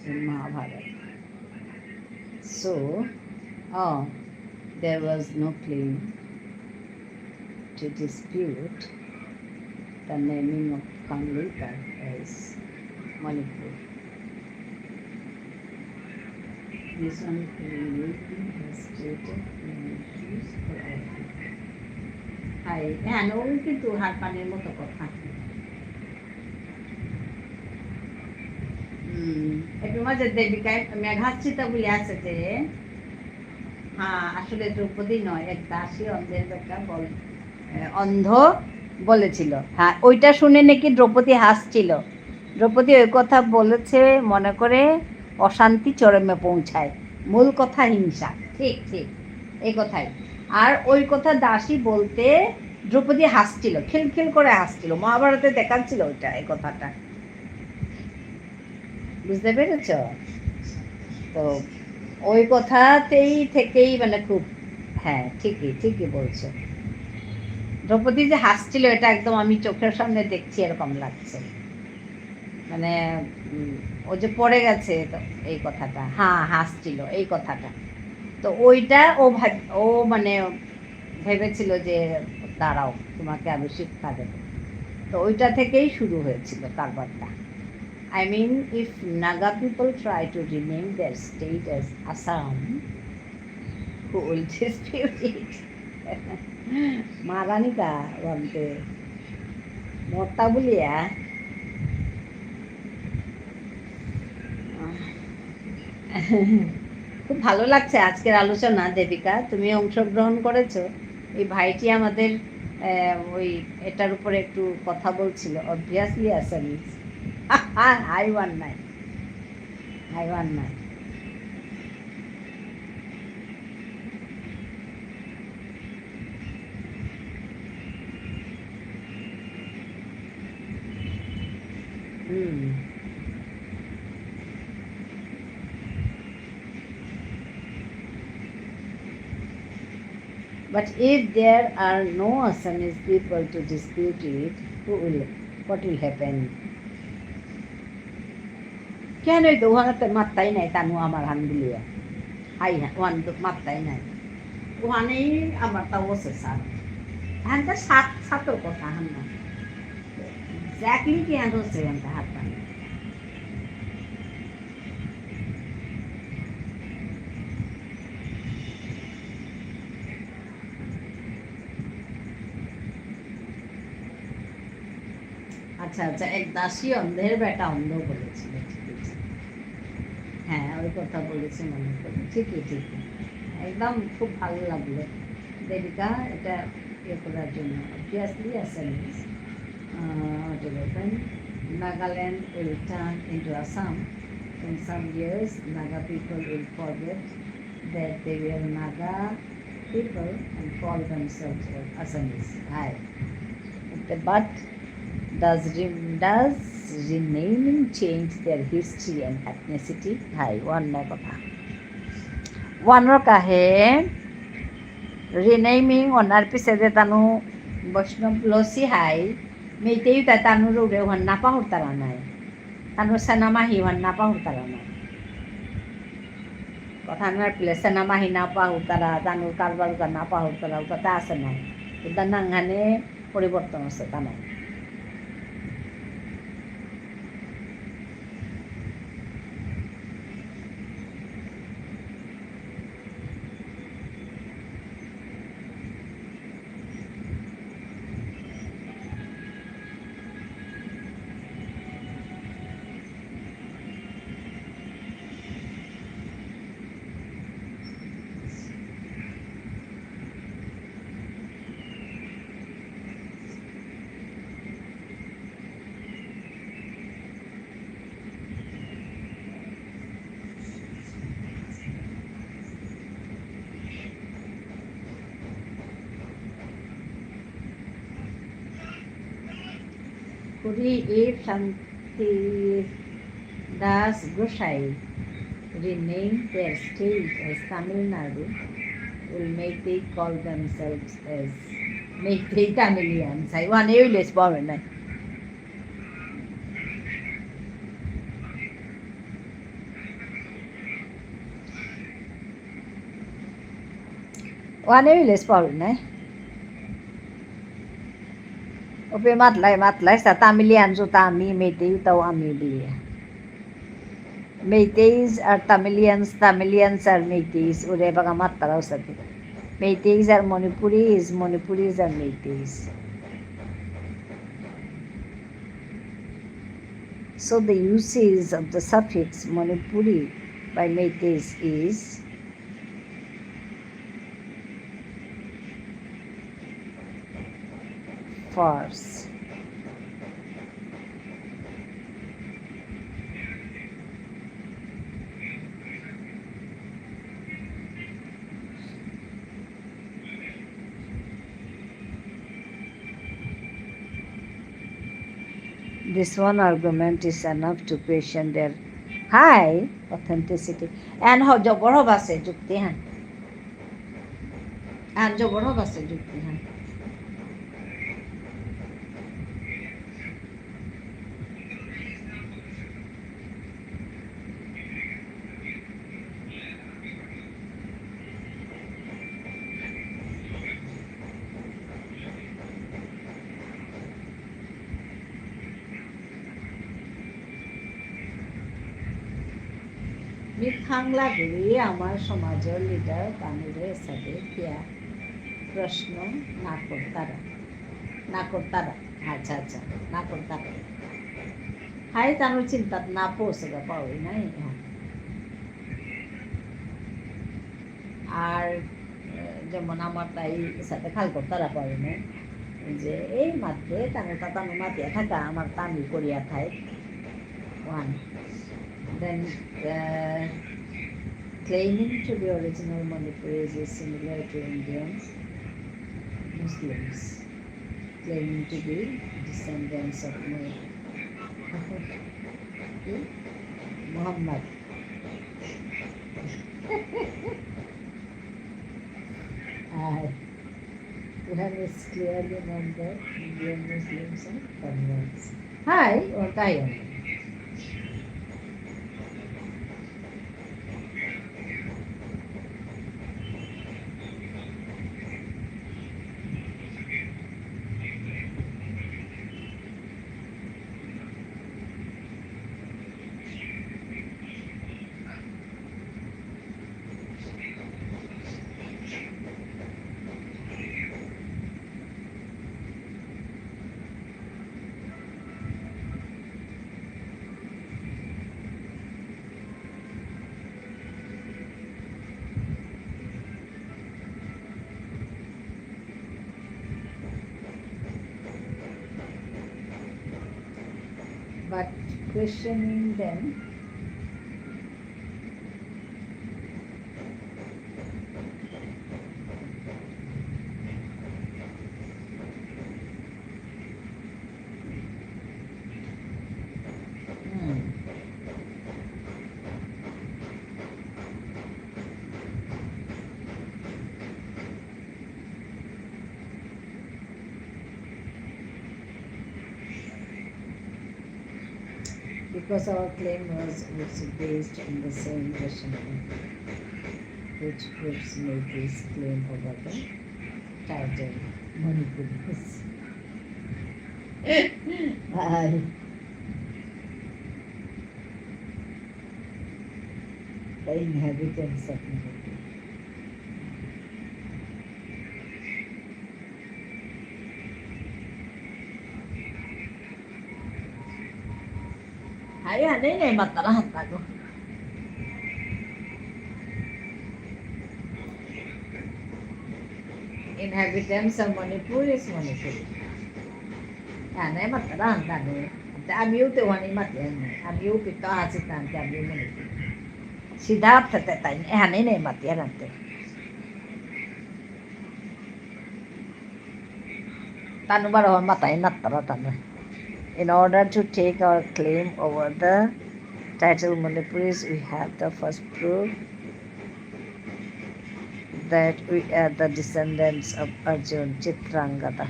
in Mahabharata. So, oh, there was no claim to dispute the naming of Kangleipak as Manipur. This one clearly has stated no issues for all people. হাই, হ্যাঁ, ওই কিন্তু হারপানির মতো কথা। হুম, একটু মাঝে দেবিকায় মেঘাশ্রিতা বলে আছে যে, হ্যাঁ, আসলে দ্রৌপদী নয়, এক দাসী অন্ধের বেটা বল-, এ, অন্ধ বলেছিল। হ্যাঁ, ওইটা শুনে নাকি দ্রৌপদী হাসছিল। দ্রৌপদী ওই কথা বলেছে মনে করে অশান্তি চরমে পৌঁছায়। মূল কথা হিংসা। ঠিক, ঠিক। এই কথাই। আর ওই কথা দাসী বলতে দ্রৌপদী হাসছিল, খিলখিল করে হাসছিল। মহাভারতে দেখাচ্ছিল ওইটা, এই কথাটা। বুঝতে পেরেছ? তো ওই কথাতেই থেকেই মানে খুব, হ্যাঁ, ঠিকই, ঠিকই বলছো। দ্রৌপদী যে হাসছিল, এটা একদম আমি চোখের সামনে দেখছি, এরকম লাগছে। মানে, উম, ও যে পড়ে গেছে, তো এই কথাটা, হ্যাঁ, হাসছিল, এই কথাটা। তো ওইটা ও ভাব-, ও মানে ভেবেছিল যে, "দাঁড়াও, তোমাকে আমি শিক্ষা দেব।" তো ওইটা থেকেই শুরু হয়েছিল কারবারটা। I mean, if Naga people try to rename their state as Assam, who will dispute it? মারানিকা বলতে মর্তা বলিয়া। খুব ভালো লাগছে আজকের আলোচনা, দেবিকা। তুমি অংশগ্রহণ করেছো। এই ভাইটি আমাদের, আহ, ওই এটার উপরে একটু কথা বলছিল। Obviously Assamese. হাই ওয়ান নাই, হাই ওয়ান নাই। হুম। But if there are no Assamese people to dispute it, who will, what will happen? কেন হইতো ওখানে তো মাত্তাই নাই, তানু আমার হান বুলিয়া। হাই হ্যাঁ, ওখানে তো মাত্তাই নাই। ওখানেই আমার তা বসে স্যার। হ্যাঁ, তা সাত, সাতর কথা হান না। Exactly কি হান হচ্ছে হান তা হাত পানি। আচ্ছা, আচ্ছা, এক দাসী অন্ধের বেটা অন্ধ বলেছিল, ঠিক আছে। হ্যাঁ, ওই কথা বলেছে মনে করি, ঠিকই, ঠিকই। একদম খুব ভালো লাগলো দেবিকা এটা ইয়ে করার জন্য, obviously Assamese। Uh, what is it? Nagaland will turn into Assam. In some years, Naga people will forget that they were Naga people and call themselves as Assamese. Hi. But does re-, does renaming change their history and ethnicity? Hi, one more কথা। One more কাহে, renaming honour পিছে যে তানু বৈষ্ণব লসি হাই, মেইতেই তা তানুর উরে হন না পাহুরতারা নাই। তানুর সেনামাহি হন না পাহুরতারা নাই। কথা না পিলে সেনামাহি না পাহুরতারা, তানুর কারবার উতা না পাহুরতারা, উতা তা আছে নাই। উতা নাঙহানে পরিবর্তন আছে তা নাই। Kuri if Shanti Das Gosai rename their state as Tamil Nadu, will Meitei call themselves as Meitei Tamilians? I want you to respond. ওয়ানে village পাউরি নাই। ওপে মাতলাই, মাতলাই, সা Tamilian যুতা আমি, Meitei তাও আমি বুলিয়া। Meiteis are Tamilians, Tamilians are Meiteis। ওরে বাগা মাততারা ওসাদে। Meiteis are Manipuris, Manipuris are Meiteis। So the usage of the suffix Manipuri by Meiteis is false. This one argument is enough to question their high authenticity. And হ-, জবর হবাসে যুক্তি হান। And জবর হবাসে যুক্তি হান। মি খাংলা ঘুরি আমার সমাজর leader তানুরে এসাদে কিয়া প্রশ্ন না করতারা। না করতারা। আচ্ছা, আচ্ছা, না করতারা। হাই তানুর চিন্তাত না পৌঁছেগা পাউরি নাই। আর, আহ, যেমন আমার তাই সাথে খাল করতারা পারে না, যে এই মাতে তানু তা তানু মাতিয়া থাকা, আমার তামি করিয়া থাই। One. Then, uh, claiming to be original Manipuris is similar to Indian Muslims claiming to be descendants of Mu-, Muhammad. Hi. Quran is clearly known that Indian Muslims are converts. Hi, or Kayan. Questioning them. Hmm. Because our claim was also based on the same rationale, which proves Meitei's claim over the title Manipuris. Hi. The inhabitants of Manipur. Hi, anai nai matara hanta ko. Inhabitants of Manipur is Manipuri. Anai matara hanta ko. Ante amiu te wani mati anai. Amiu pita hasi tante amiu Manipuri. Siddhartha te tain. Anai nai mati ante. Tanu baro matai natara tanu. In order to take our claim over the title Manipuris, we have the first proof that we are the descendants of Arjun, Chitrangada.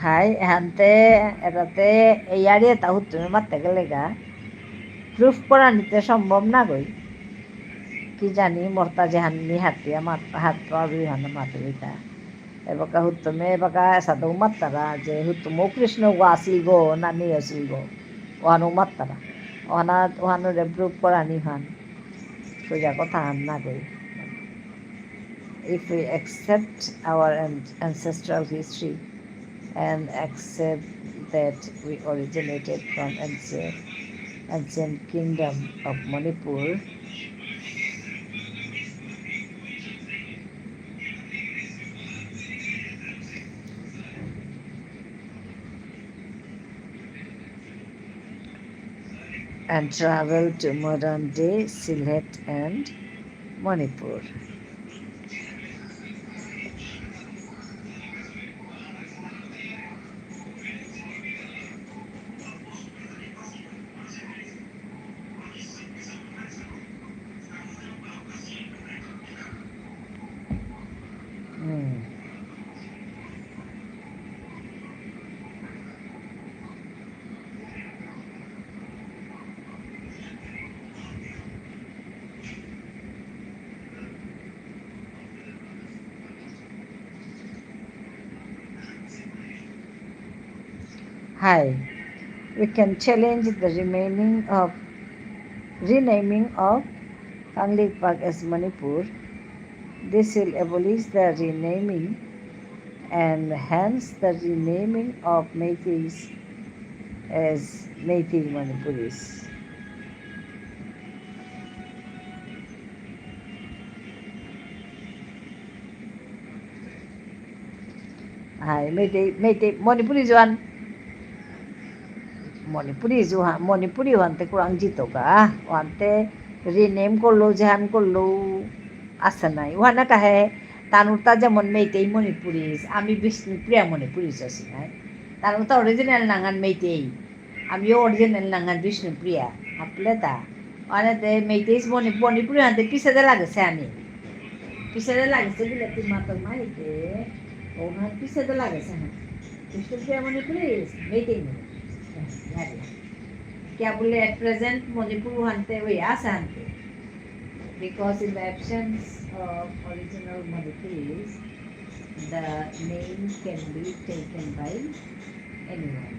Hi, hante, এটাতে এই আরে তা হুতুমে মাতে গেলে গা। Proof করা নিতে সম্ভব না গই। কি জানি, মোরতা যেহান নি হাতিয়া মাত-, হাত পাবি হান মাতুরিতা। এবাকা হুতুমে, এবাকা সাধু মাত্তারা যে হুতুম কৃষ্ণ গো আসিল গো, না নি আসিল গো। ওহানো মাত্তারা। ওহানা, ওহানো রে proof করা নি হান। সোজা কথা হান না গই। If we accept our an-, ancestral history and accept that we originated from ancient, ancient kingdom of Manipur, and travel to modern-day Sylhet and Manipur. Mm. Hi. We can challenge the remaining of, renaming of Kangleipak as Manipur. This will abolish the renaming and hence the renaming of Meiteis as Meitei Manipuris. Hi, Meitei, Meitei, Manipuri যেহান, Manipuri যেহান, Manipuri ওহানতে কুরাং জিতগা, ওহানতে rename করলো, যেহান করলো, আসে নাই। ওহানা কাহে, তানুরতা যেমন Meitei Manipuris, আমি বিষ্ণুপ্রিয়া Manipuris আসি নাই। তানুরতা original নাঙহান Meitei। আমিও original নাঙহান বিষ্ণুপ্রিয়া, হাপলেতা। অনেতে Meiteis মণি-, মণিপুরী হাতে পিছেদে লাগেসে আমি। পিছেদে লাগেসে বুলে তি মাতো মাইতে, ওহান পিছেদে লাগেসে হ্যাঁ। বিষ্ণুপ্রিয়া মণিপুরী, Meitei মণিপুরী। হ্যাঁ, লাগে। কিয়া বুলে at present মণিপুর হানতে ওই আসে হানতে। Because in the absence of original Manipuris, the name can be taken by anyone.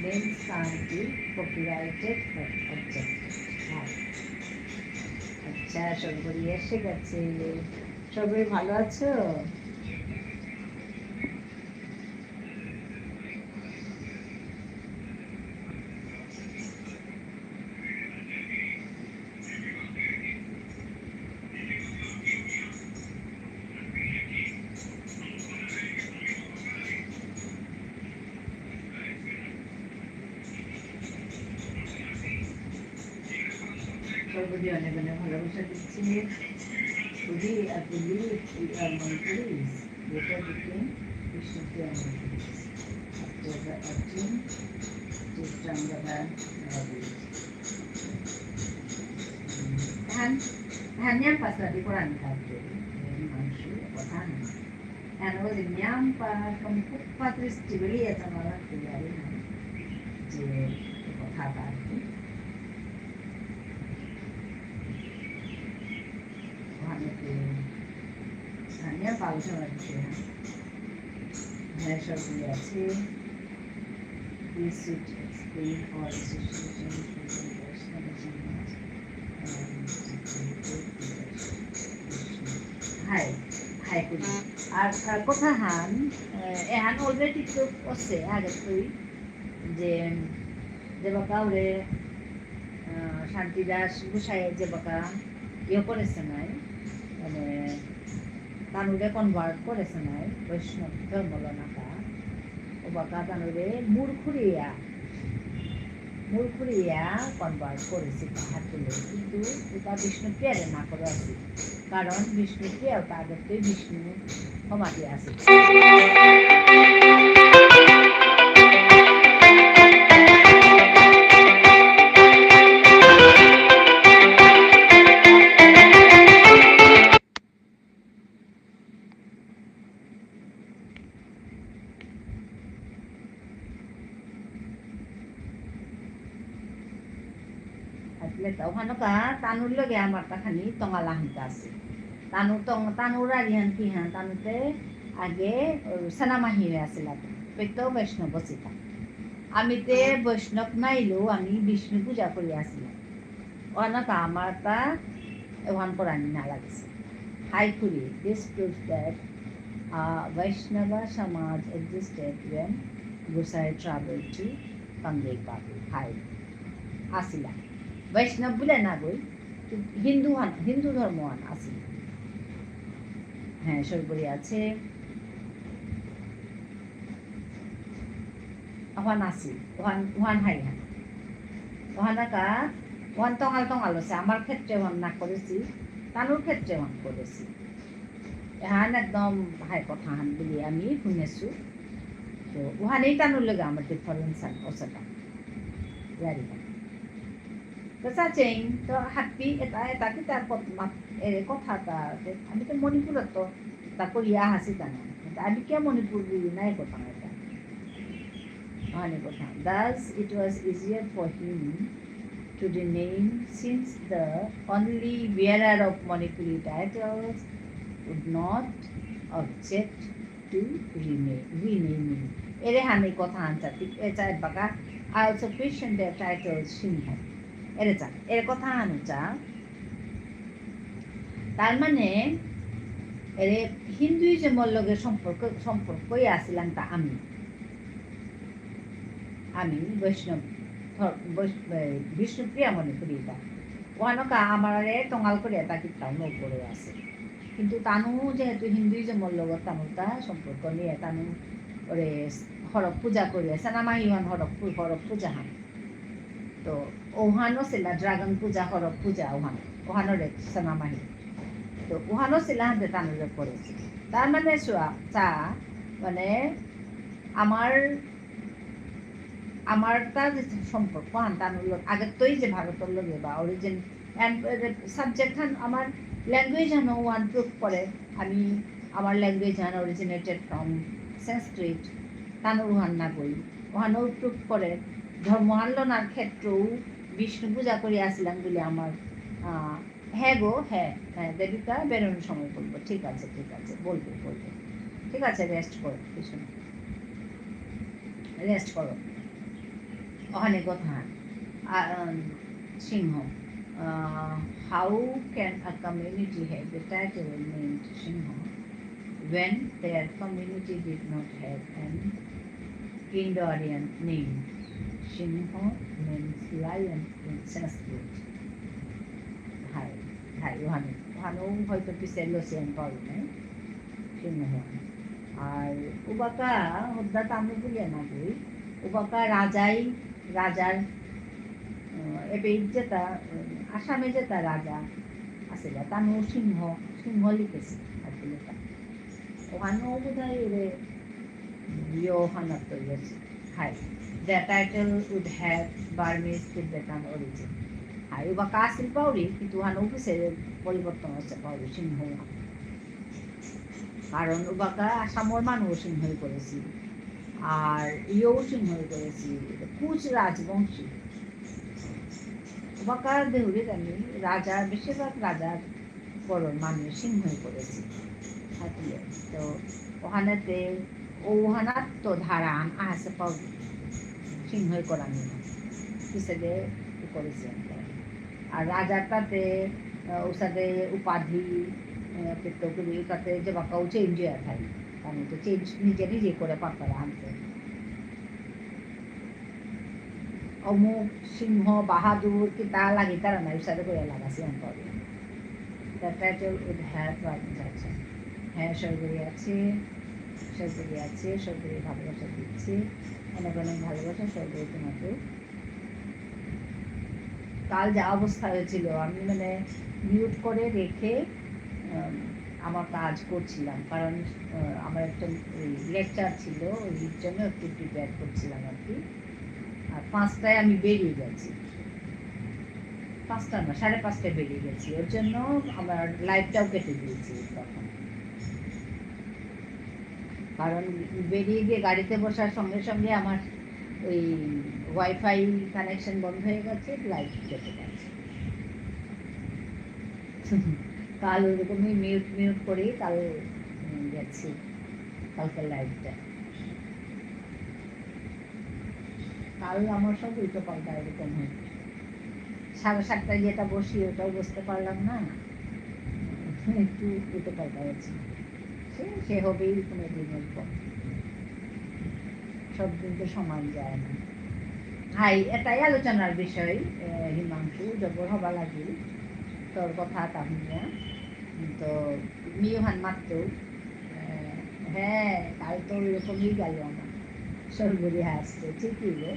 Names can't be copyrighted or objected. হ্যাঁ। আচ্ছা, সর্বরী এসে গেছে। সর্বরী ভালো আছো? অনেক অনেক ভালোবাসা দিচ্ছি। We, I believe we are Manipuris. Later became Bishnupriya Manipuris. After the Arjun, Chitrangada, Ravi. ধান, ধানিয়া পাঁচটা দি করানি কাজ করি, মানুষ কথা না। এর মধ্যে নিয়াম পা, কম খুব পাত্রিস চিবলি আছে আমার তৈরি না, যে কথা আর কি। ওখানে তো স্থানীয় পাউশন আছে, হ্যাঁ, সবগুলি আছে। This should explain all association with the Vaishnava Samaj and হাই, হাই করি। আর, আর কথা হান, আহ, এহান already তো আছে আগে তুই, যে, যে বাকা ওরে, আহ, শান্তিদাস গোসাই যে বাকা ইয়ে করেছে নাই, মানে, তানুরে convert করেছে নাই, বৈষ্ণব ধর্ম লনাকা, ও বাকা তানুরে মুরখুরিয়া, মুরখুরিয়া convert করেছে তাহার তুলে, কিন্তু ওটা বিষ্ণুপ্রিয়ারে না করে আছে, কারণ বিষ্ণুপ্রিয়া ওটা আগেতেই বিষ্ণু সমাধি আছে। আসলে তো ওখানকা তানুর লগে আমার তা খানি তঙাল আহানতা আছে। তানু তঙ-, তানুর আর ইহান কি হান, তানুতে আগে, ও, সেনামাহি হয়ে আসিল। পেতো বৈষ্ণব বসিতা। আমি তে বৈষ্ণব নাইলেও আমি বিষ্ণু পূজা করি আসিলাম। অনাকা আমার তা এহান করানি না লাগেছে। হাই খুরি, this proves that, uh, Vaishnava Samaj existed when Gosai traveled to Kangleipaku. হাই। আসিলা। বৈষ্ণব বুলে না গই, হিন্দু হান, হিন্দু ধর্ম হান আসিল। হ্যাঁ, সর্বরি আছে। ওহান আসি, ওহান, ওহান হাই হান। ওহানাকা, ওহান তঙাল তঙাল আছে। আমার ক্ষেত্রে ওহান না করেছি, তানুর ক্ষেত্রে ওহান করেছি। এহান একদম হাই কথা হান বুলি আমি শুনেছু। তো ওহানেই তানুর লগে আমার difference আন, ওসাটা। জানি না। তো চাচেং, তো হাবি এটা, এটা কিতা কত মাত, এ, কথা এটা, যে আমি তো মণিপুরত তো তা করিয়া আহাসি তা না। তা আমি কিয়া মণিপুর বুলি নাই কথা এটা। মানে কথা। Thus, it was easier for him to rename, since the only bearer of Manipuri titles would not object to rename, renaming. এরে হানি কথা আনসা, ঠিক, এ চা এবাকা, I also question their title সিংহ। এরে চা, এরে কথা আনু চা। তার মানে, এরে হিন্দুইজমর লগে সম্পর্ক, সম্পর্কই আসিলাম তা আমি। আমি বৈষ্ণব, ধর-, বৈষ-, এ, বিষ্ণুপ্রিয়া মণিপুরী এটা। ওহানকা আমারে তঙাল করে এটা কিতাও নৌ করে আছে। কিন্তু তানু যেহেতু হিন্দুইজমর লগত তানুর তা সম্পর্ক নিয়ে তানু ওরে হরক পূজা করিয়া, সেনামাহি ওহান হরক পু-, হরক পূজা হান। তো ওহানো সিলা dragon পূজা, হরক পূজা ওহান, ওহানরে সেনামাহি। তো ওহানো সিলা হাতে তানুরে করেছে। তার মানে চোয়া, চা, মানে আমার, আমার তা যে সম্পর্ক হান তানুর লগ-, আগেত্তই যে ভারতর লগে বা origin, and, এ, subject হান আমার language হানও ওহান prove করে। আমি, আমার language হান originated from Sanskrit, তানুর ওহান না বই, ওহানও prove করে। ধর্ম হান লনার ক্ষেত্রেও বিষ্ণু পূজা করে আসিলাম বলে আমার, আহ, হ্যাঁ গো, হ্যাঁ, হ্যাঁ, দেবিকা বেরোনোর সময় বলবো। ঠিক আছে, ঠিক আছে, বলবো, বলবো। ঠিক আছে, rest করো, কিছু না। Rest করো। ওহানে কথা, আ, উম, Singh. Uh, how can a community have the title named Singh when their community did not have an Indo-Aryan name? Singh means lion in Sanskrit. হাই, হাই, ওহানে, ওহানেও হয়তো পিছে লসিয়ান পাওয়া নাই। সিংহ। আর উবাকা হদ্দা তানু বুলিয়া না বই, উবাকা রাজাই, রাজার, উম, এবে যেতা, উম, আসামে যেতা রাজা আসিলা, তানু সিংহ, সিংহ লিখেসি, আর কি লেখা। ওহানো বোধহয় এরে ইয়োহানাত ইয়েসি। হাই। The title would have Burmese Tibetan origin. হাই, উবাকা আসিল পাউরি, কিন্তু ওহানো পিছে পরিবর্তন আসে পাউরি, সিংহ। কারণ উবাকা আসামর মানু সিংহই করেসি। আর ইয়েও সিংহই করেসি। কুচ রাজবংশী। উবাকা দেহুরি জানি, রাজা, বেশিরভাগ রাজার ঘরর মানু সিংহই করেসি। হাতিয়ে। তো ওহানাতে, ওহানাত তো ধারাহান আসে পাউরি। সিংহই করানি। পিছেদে করেসি। আর রাজার তাতে, আহ, উসাদে উপাধি, আহ, পেত্ত করি তাতে যেবাকাও change হয়ে থাকে। আমি তো change নিজে নিজে করে পারতারা আনতে। অমুক, সিংহ, বাহাদুর, কিতা লাগিতারা না, উসাদে করে লাগাসি আনতে। The title would have, আচ্ছা। হ্যাঁ, সরকারি আছে, সরকারি আছে, সরকারি ভালোবাসা দিচ্ছি। অনেক অনেক ভালোবাসা, সরকারি তোমাকে। কাল যা অবস্থা হয়েছিল, আমি মানে mute করে রেখে, উম, আমার কাজ করছিলাম, কারণ, আহ, আমার একটা ওই lecture ছিল, ওই জন্য একটু prepare করছিলাম আর কি। আর পাঁচটায় আমি বেরিয়ে গেছি, পাঁচটা না, সাড়ে পাঁচটায় বেরিয়ে গেছি, ওর জন্য আমার liveটাও কেটে দিয়েছি তখন। কারণ বেরিয়ে গিয়ে গাড়িতে বসার সঙ্গে সঙ্গে আমার ওই Wi-Fi connection বন্ধ হয়ে গেছে, live কেটে গেছে। কাল ওরকমই mute mute করেই কাল, উম, গেছি, কালকে liveটা। কাল আমার সব উল্টো পাল্টা এরকম হয়। সাড়ে সাতটায় যেটা বসি, ওটাও বসতে পারলাম না, একটু উল্টো পাল্টা হয়েছে। সে, সে হবেই কোনো দিন এরকম। সব দিন তো সমান যায় না। হাই, এটাই আলোচনার বিষয়, এ, হিমাংশু, জবর হবা লাগিল তোর কথা তা শুনিয়া। তো মিউহান মাত্র, এ, হ্যাঁ, কাল তো ওইরকমই গেল আমার। সরবরি হাসছে, ঠিকই গো।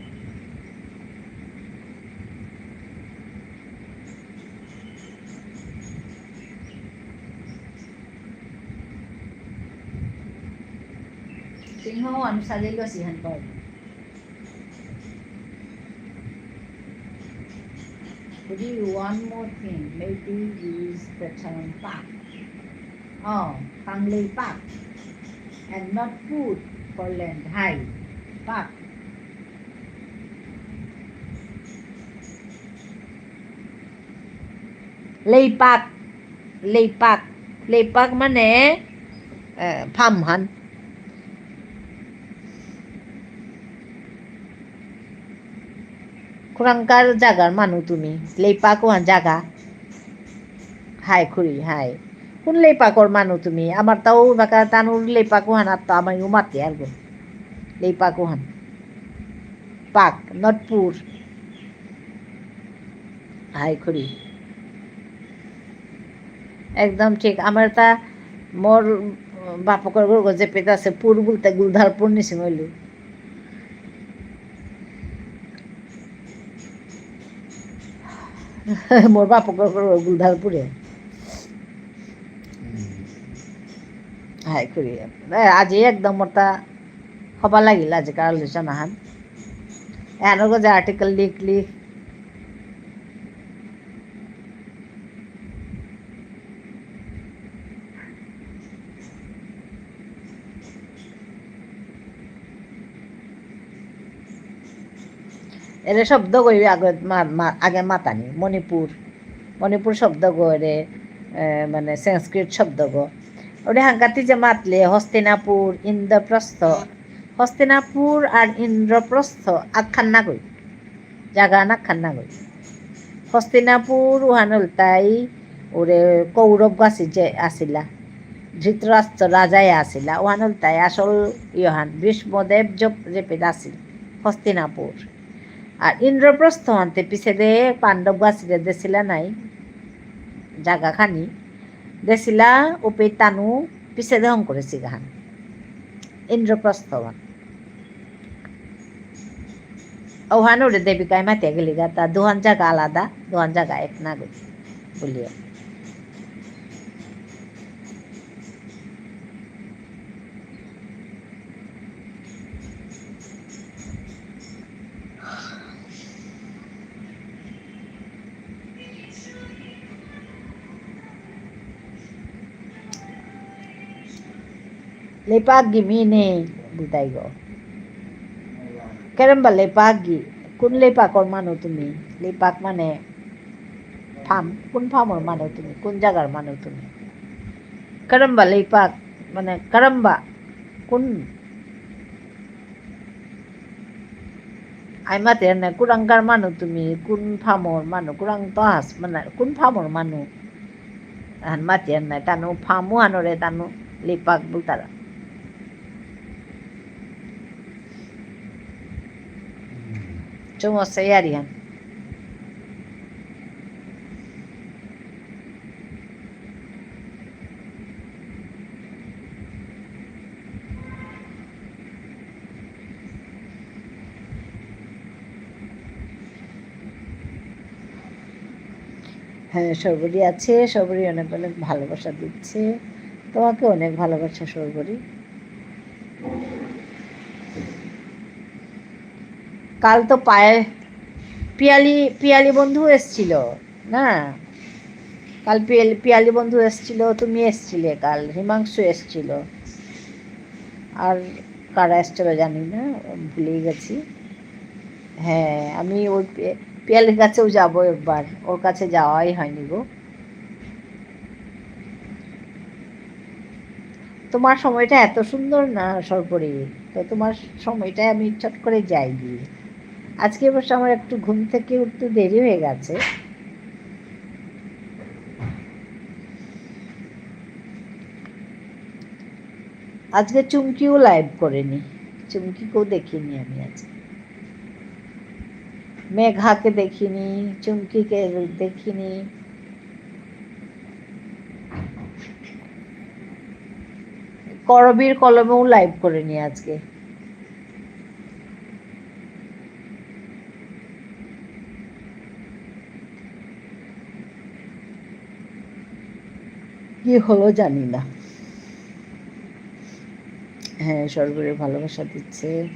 সিংহ অনুসারে গো সিংহ কর। Could you one more thing? Maybe use the term pak. Oh, Kanglei pak. And not pur for land. Hai, pak. লেইপাক, লেইপাক, লেইপাক মানে, এ, ফার্ম হান। কুরাংকার জাগার মানু তুমি, লেইপাক ওহান জাগা। হাই খুড়ি, হাই। কোন লেইপাকর মানু তুমি? আমার তাও বাকা তানুর লেইপাক ওহান আর তো আমায় উমাতে আর গো। লেইপাক ওহান। পাক, not পুর। হাই খুড়ি। একদম ঠিক। আমার তা মোর বাপকর ঘর যে পেতা আছে, পুর বলতে গুলধারপুর নিসিং হইল। মোর বাপকর ঘর গুলধারপুরে। হাই খুড়ি। এ, আজি একদম মোর তা হবা লাগিল আজিকার আলোচনা হান। এহানর গজে article লিখ লিখ। এরে শব্দ গই আগে মা-, মা-, আগে মাতানি, মণিপুর। মণিপুর শব্দ গো এরে, এ, মানে সংস্কৃত শব্দ গো। ওরে হাঙ্কাতি যে মাতলে হস্তিনাপুর, ইন্দ্রপ্রস্থ, হস্তিনাপুর আর ইন্দ্রপ্রস্থ আখান না গই। জাগা না খান না গই। হস্তিনাপুর ওহান ইলতাই ওরে কৌরব গাছি যে আসিলা। ধৃতরাষ্ট্র রাজায় আসিলা। ওহান ইলতাই আসল ইহান ভীষ্মদেব জপ-, জেপে আসিল। হস্তিনাপুর। আর ইন্দ্রপ্রস্থ আনতে পিছে দে পাণ্ডব গাছিরে দেসিলা নাই, জাগা খানি দেসিলা, উপে তানু পিছে দে হং করেসি গাহান। ইন্দ্রপ্রস্থ আন। ওহানো রে দেবিকায় মাতিয়া গেলি গা, তা দুহান জায়গা আলাদা, দুহান জায়গা এক না গো, বুলিয়া। লেপাক গি মি নেই, বুদাই গো। কেরম্বা লেপাক গি, কোন লেপাকর মানু তুমি? লেপাক মানে ফার্ম, কোন ফার্মর মানু তুমি? কোন জাগার মানু তুমি? কেরম্বা লেপাক, মানে কেরম্বা, কোন? আই মাতে না, কুরাংকার মানু তুমি, কোন ফার্মর মানু, কুরাং তো আস, মানে কোন ফার্মর মানু? আহান মাতিয়ার নাই, তানু ফামু আনরে তানু লিপাক বুলতারা। চুমসে ইয়ারিহান। হ্যাঁ, সর্বরী আছে, সর্বরী অনেক অনেক ভালোবাসা দিচ্ছে। তোমাকে অনেক ভালোবাসা, সর্বরী। কাল তো পায়ে-, পিয়ালি, পিয়ালি বন্ধু এসছিল, না? কাল পিয়ালি, পিয়ালি বন্ধু এসছিল, তুমি এসছিলে কাল, হিমাংশু এসছিল। আর কারা এসছিল জানি না, ভুলেই গেছি। হ্যাঁ, আমি ওই পি-, পিয়ালির কাছেও যাবো একবার, ওর কাছে যাওয়াই হয়নি গো। তোমার সময়টা এত সুন্দর না, সর্বরী, তো তোমার সময়টায় আমি চট করে যাই গিয়ে। আজকে অবশ্য আমার একটু ঘুম থেকে উঠতে দেরি হয়ে গেছে। আজকে চুমকিও লাইভ করেনি, চুমকিকেও দেখিনি আমি আজকে। মেঘাকে দেখিনি, চুমকিকে দেখিনি। করবীর কলমেও লাইভ করেনি আজকে। কি হলো জানি না। হ্যাঁ, সর্বরে ভালোবাসা দিচ্ছে।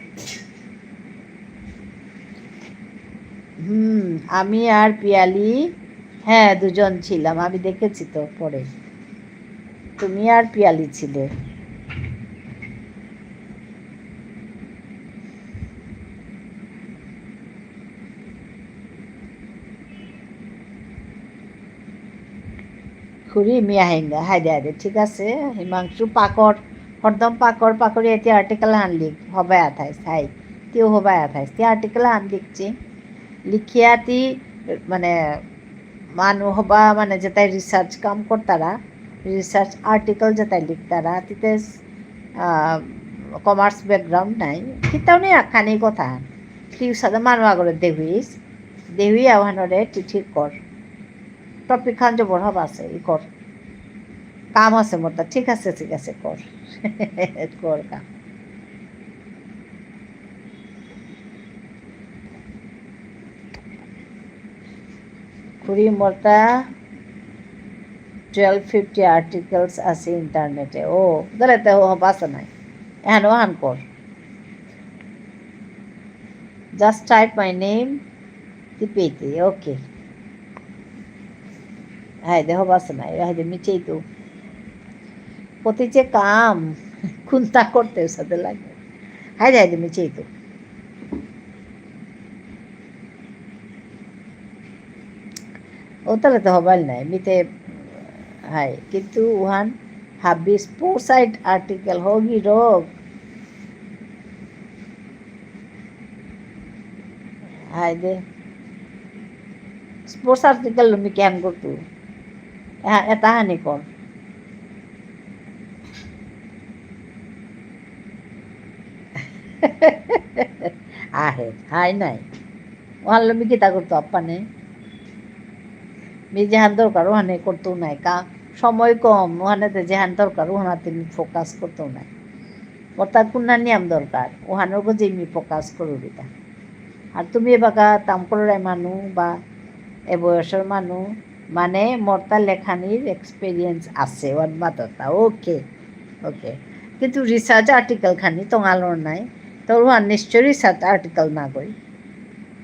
হুম, আমি আর পিয়ালি, হ্যাঁ, দুজন ছিলাম, আমি দেখেছি তো পরে। তুমি আর পিয়ালি ছিলে। খুড়ি, মি আহিঙ্গা, হায়দে হায়দে, ঠিক আছে। হিমাংশু পাকর, হরদম পাকর, পাকরি এতি আর্টিকেল হান লিখ, হবায়া থাইস, হাই, তিও হবায়া থাইস, তি আর্টিকেল হান লিখছি। লিখিয়া তি, মানে, মানু হবা, মানে, যেতাই রিসার্চ কাম করতারা, রিসার্চ আর্টিকেল যেতাই লিখতারা, তিতে, আহ, কমার্স ব্যাকগ্রাউন্ড নাই, কিতাও নেই আখানি কথা। কি সাদা মানু আগরে দেহুইস, দেহুই আহানরে তি ঠিক কর। টপিক খান জবর হবা আছে, ই কর। কাম আছে মোর তা, ঠিক আছে, ঠিক আছে, কর। কর কাম। খুড়ি মোরতা টুয়েলভ ফিফটি আর্টিকেলস আছে ইন্টারনেটে। ও, তাহলে তো ও বাসা নাই। এহান ওহান কর। Just type my name, টিপেইতে, ওকে। হাই দে, হবাস নাই, হাই দে, মিচেই তো। পতি যে কাম, কুন্তা করতে সাথে লাগে। হাই দে, হাই দে, মিচেই তো। ও তাহলে তো হবাল নাই, মিতে, হাই, কিন্তু উহান হাবি স্পোর্টস আর্টিকেল হগি রোগ। হাই দে। স্পোর্টস আর্টিকেল মি কেন করতু? এহা, এতা হানি কোন? আহে, হাই নাই। ওহানলো মি কিতা করতু আপ্পানে? মি যেহান দরকার ওহানে করতু নাই। কা-, সময় কম, ওহানেতে যেহান দরকার ওহানাতে মি ফোকাস করতু নাই। মোর তা কুন্না নিয়াম দরকার, ওহানর গজে মি ফোকাস করুরিতা। আর তুমি এবাকা তাম কররাই মানু বা এ বয়সর মানু, মানে মোরতা লেখানির experience আছে, ওহান মাততা, okay, okay। কিন্তু research article খানি তঙালর নাই, তোর ওহান নিশ্চয় research article না কই।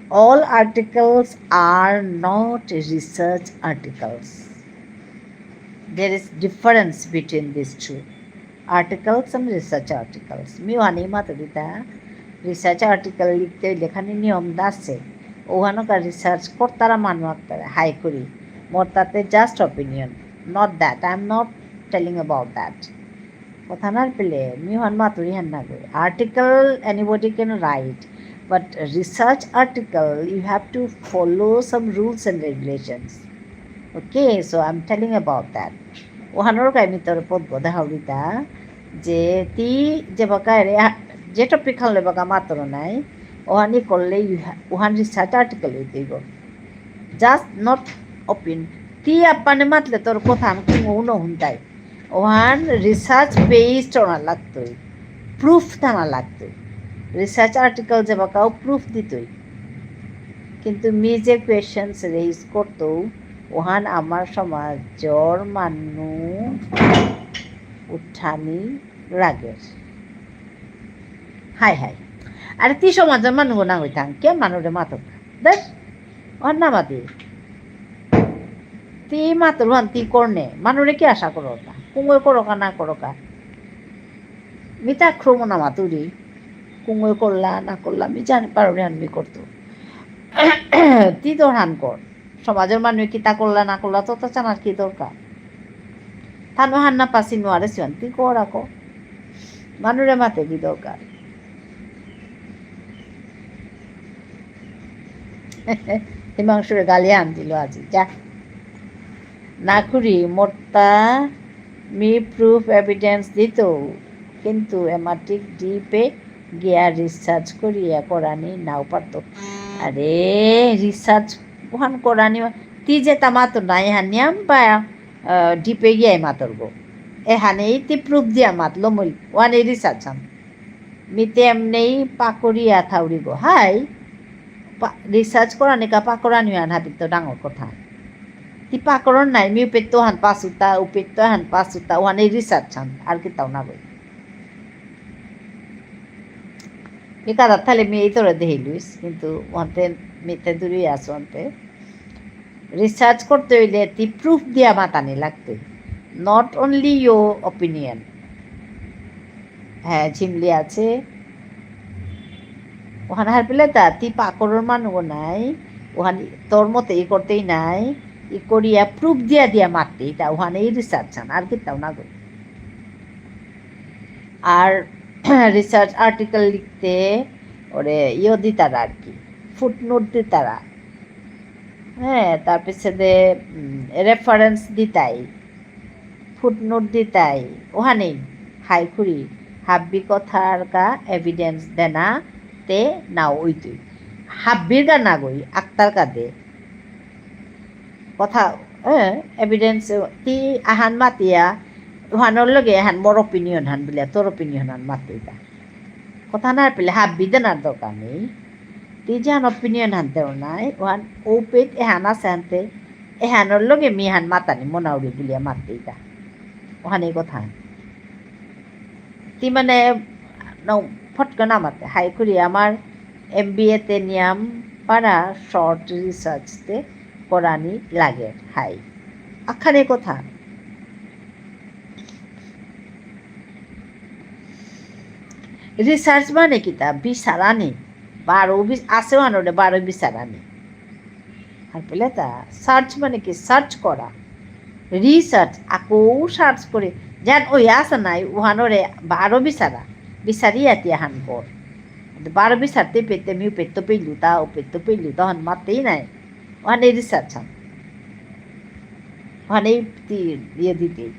All articles are not research articles. There is difference between these two. Articles and research articles. Me ওহানি মাতুরিতা, research article লিখতে লেখানি নিয়ম দাসে। ওহানকা research করতারা মানু আকতারা, হাই করি। মোর তাতে just opinion। Not that. I am not telling about that. কথা না পেলে, মি ওহান মাতুরি হান না গই। Article anybody can write, but research article, you have to follow some rules and regulations. Okay, so I am telling about that. ওহানর কাই মি তোর পদ গদে হাউরিতা, যে তি যে বাকা এরে, যে topic হানলে বাকা মাতর নাই, ওহানি করলে you ha-, ওহান research article হইতে গো। Just not opinion. তি আপানে মাতলে তোর কথা আমি কোনো হুনতাই। ওহান research based হনা লাগতই, proof থানা লাগতই। Research article যে বাকাও proof দিতই। কিন্তু মি যে questions raise করতো, ওহান আমার সমাজর মানু উঠানি লাগের। High high. আরে তি সমাজর মানু না হইতাম, কে মানুরে মাতো? দেখ, ওহান না মাতি। তি মাতুর হান তি করনে, মানুরে কি আশা করো তা? কুঙগই করো কা না করো কা? মি তা আক্রমণ না মাতুরি, কুঙগই করলা না করলা, মি জানি পারো রে হান মি করতো। তি তোর হান কর। সমাজর মানু কিতা করলা না করলা, তো তা জানার কি দরকার? থানো হান না পাসি নোয়ারে সিয়ান, তি কর আকো। মানুরে মাতে কি দরকার? হিমাংশুরে গালি আন দিল আজি, যা। না করি, মোরতা মি proof evidence দিত, কিন্তু এমাটিক deep এ গিয়া research করিয়া করানি নাও পারতো। আরে, research ওহান করানি, তি যে তা মাতো নাই, হানিয়াম পায়া, আহ, deep এ গিয়া মাতর গো। এহানেই তি proof দিয়া মাতলো মুই, ওহানে research হান। মিতে এমনেই পাকরিয়া থাউরি গো। হাই, পা-, research করানিকা পাকরানি হান হাবিত ডাঙর কথা। তি পাকরন নাই, মি উপেত্ত হান পাসুতা, উপেত্ত হান পাসুতা, ওহানে research হান, আর কিতাও না গই। মি কাদাত থালে মি এই তোরে দেহিলুইস, কিন্তু ওহানতে মিতে দূরে আসো ওহানতে। Research করতে হইলে তি proof দিয়া মাতানি লাগতই, not only your opinion। হ্যাঁ, ঝিমলি আছে। ওহান হার পেলে তা, তি পাকরর মানু নাই, ওহান তোর মতে ই করতেই নাই, ই করিয়া proof দিয়া দিয়া মাততেই তা, ওহানেই research হান, আর কিতাও না গো। আর research article লিখতে ওরে ইয়ো দিতারা আর কি, footnote দিতারা। হ্যাঁ, তার পিছে দে, উম, reference দিতাই, footnote দিতাই, ওহানেই হাই খুরি, হাব্বি কথার কা evidence দেনা তে না ওইতুই। হাব্বির গা না গই, আক্তার কা দে। কথা, এ, evidence, তি আহান মাতিয়া, ওহানর লগে এহান মোর opinion হান বুলিয়া, তোর opinion হান মাতিতা। কথা না পেলে হাব্বি দেনার দরকার নেই। তি যেহান opinion হান দেও নাই, ওহান ওপেত এহান আছে হানতে, এহানর লগে মি হান মাতানি মনাউরি বুলিয়া মাতিতা। ওহানে কথা। তি মানে, ন, ফটকে না মাতে। হাই খুরি আমার এম বি এ তে নিয়াম পারা short research তে করানি লাগে। হাই। আখানে কথা। Research মানে কিতা? বিচারানি। বারো বি-, আছে ওহানরে বারো বিচারানি। আর পেলে তা search মানে কি? Search করা। Research, আকো search করে। যেন ওই আছে নাই, ওহানরে বারো বিচারা। বিচারি আতি আহান কর। বারো বিচারতে পেতে মি উপেত্ত পেলু তা, উপেত্ত পেলু তা, ওহান মাতেই নাই। ওহানে research হান। ওহানে তি ইয়ে দিতে।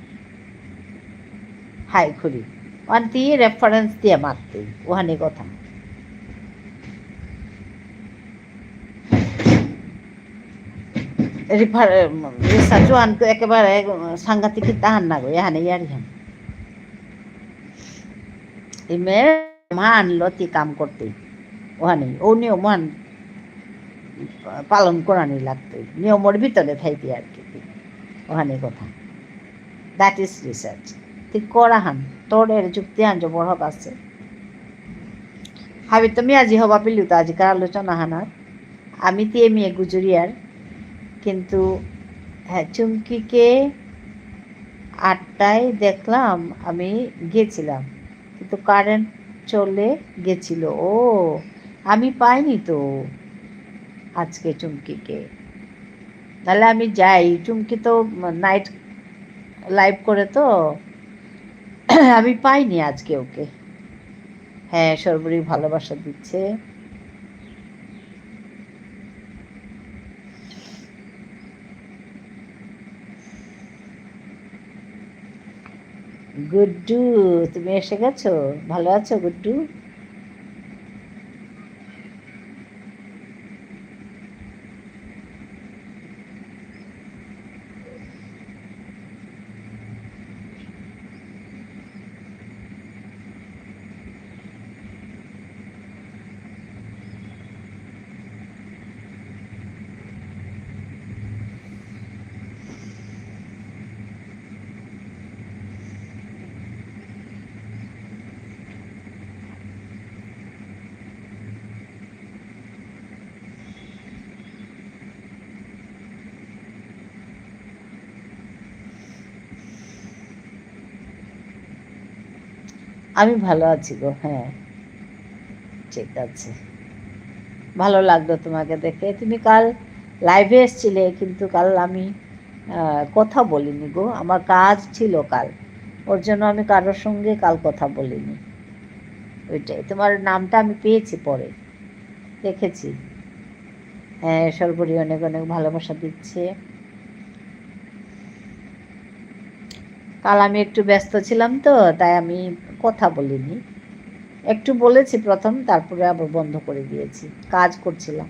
হাই খুরি। ওহান তি reference দিয়ে মাততে। ওহানে কথা। রিফার-, research ওহান তো একেবারে সাংঘাতিক তাহান না গো, এহানে ইয়ারি হান। ইমে মা আনলো তি কাম করতে। ওহানে, ও নিয়ম ওহান পালন করানি লাগতই, নিয়মর ভিতরে থাইতে আর কি। ওহানি কথা। That is research. তুই করাহান, তোর এর যুক্তি আন জবর হক আছে। হাবি তুমি আজি হবা পিলু তো আজিকার আলোচনা হানার। আমি তি এমএ গুজুরিয়ার, কিন্তু হ্যাঁ, চুমকিকে আটটায় দেখলাম, আমি গেছিলাম, কিন্তু কারেন্ট চলে গেছিল। ও, আমি পাইনি তো আজকে চুমকিকে। নাহলে আমি যাই, চুমকি তো নাইট লাইভ করে তো, আমি পাইনি আজকে ওকে। হ্যাঁ, সর্বরী ভালোবাসা দিচ্ছে। গুড্ডু, তুমি এসে গেছো? ভালো আছো গুড্ডু? আমি ভালো আছি গো, হ্যাঁ, ঠিক আছে। ভালো লাগলো তোমাকে দেখে। তুমি কাল লাইভে এসছিলে, কিন্তু কাল আমি, আহ, কথা বলিনি গো, আমার কাজ ছিল কাল, ওর জন্য আমি কারোর সঙ্গে কাল কথা বলিনি। ওইটাই, তোমার নামটা আমি পেয়েছি পরে, দেখেছি। হ্যাঁ, সর্বরী অনেক অনেক ভালোবাসা দিচ্ছে। কাল আমি একটু ব্যস্ত ছিলাম তো, তাই আমি কথা বলিনি। একটু বলেছি প্রথম, তারপরে আবার বন্ধ করে দিয়েছি, কাজ করছিলাম।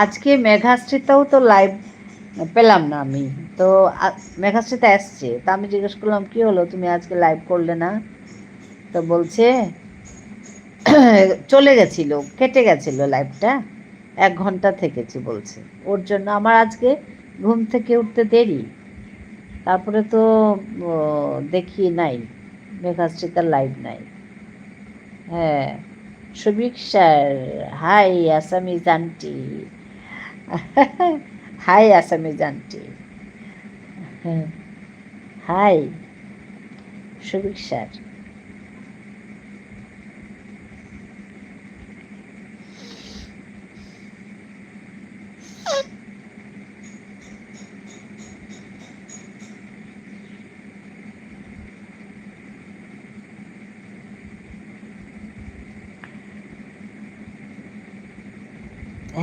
আজকে মেঘাশ্রিতাও তো লাইভ পেলাম না আমি। তো, আ, মেঘাশ্রিতা এসছে, তো আমি জিজ্ঞেস করলাম, "কি হলো, তুমি আজকে লাইভ করলে না?" তো বলছে, "চলে গেছিল, কেটে গেছিল লাইভটা, এক ঘন্টা থেকেছি," বলছে। ওর জন্য আমার আজকে ঘুম থেকে উঠতে দেরি, তারপরে তো, ও, দেখি নাই, মেঘাশ্রিতার লাইভ নাই। হ্যাঁ, সুভিক স্যার, হাই আসামিজ আন্টি। হাই আসামিজ আন্টি। হাই সুভিক স্যার।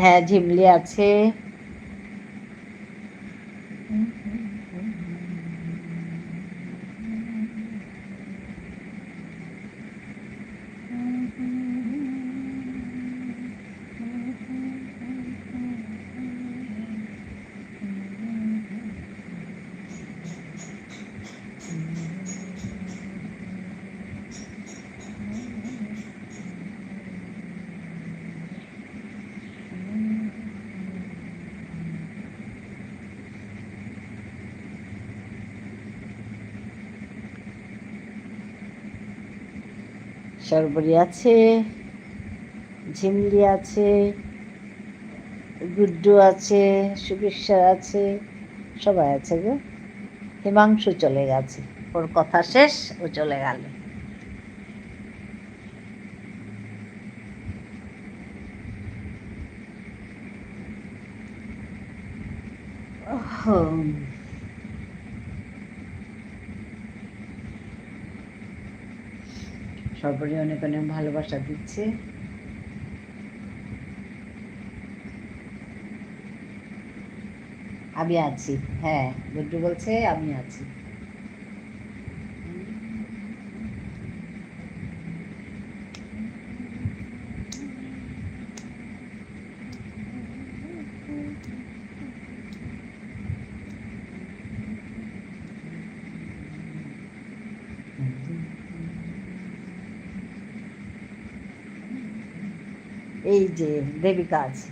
হ্যাঁ, ঝিমলি আছে। সর্বরী আছে, ঝিমলি আছে, গুড্ডু আছে, সুভিক স্যার আছে, সবাই আছে গো। হিমাংশু চলে গেছে, ওর কথা শেষ, ও চলে গেল। ওহো। সর্বরী অনেক অনেক ভালোবাসা দিচ্ছে। আমি আছি, হ্যাঁ, গুড্ডু বলছে, "আমি আছি।" এই যে দেবিকা আছে।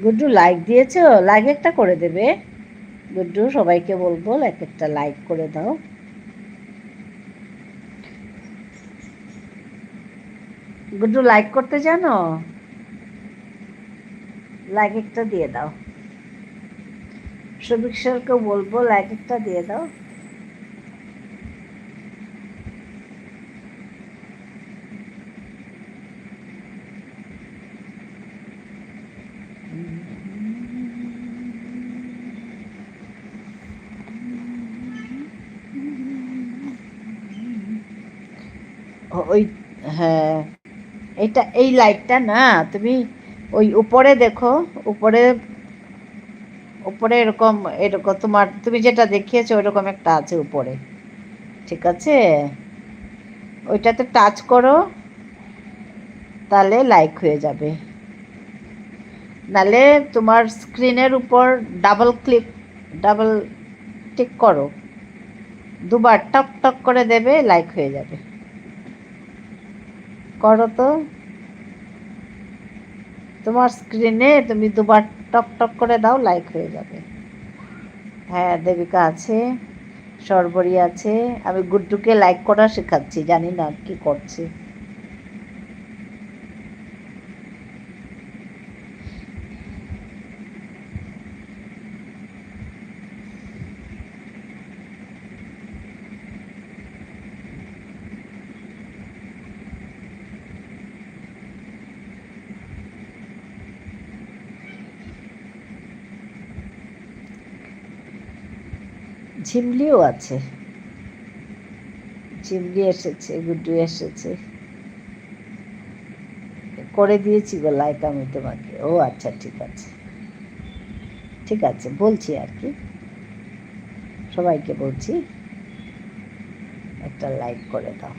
গুড্ডু, লাইক দিয়েছো? লাইক একটা করে দেবে। গুড্ডু, সবাইকে বলবো, লাইক, একটা লাইক করে দাও। গুড্ডু, লাইক করতে জানো? লাইক একটা দিয়ে দাও। সুভিক স্যারকে বলবো, লাইক একটা দিয়ে দাও। ওই, হ্যাঁ, এটা, এই লাইকটা না, তুমি ওই উপরে দেখো, উপরে, উপরে এরকম, এরকম তোমার, তুমি যেটা দেখিয়েছো ওইরকম একটা আছে উপরে, ঠিক আছে? ওইটাতে টাচ করো, তাহলে লাইক হয়ে যাবে। নালে তোমার স্ক্রিনের উপর ডাবল ক্লিক, ডাবল টিক করো, দুবার টক টক করে দেবে, লাইক হয়ে যাবে। করো তো, তোমার স্ক্রিনে তুমি দুবার টক টক করে দাও, লাইক হয়ে যাবে। হ্যাঁ, দেবিকা আছে, সর্বরী আছে। আমি গুড্ডুকে লাইক করা শেখাচ্ছি, জানি না কি করছে। ঝিমলিও আছে, ঝিমলি এসেছে, গুড্ডু এসেছে। করে দিয়েছি গো লাইক আমি তোমাকে। ও আচ্ছা, ঠিক আছে, ঠিক আছে, বলছি আর কি, সবাইকে বলছি, একটা লাইক করে দাও।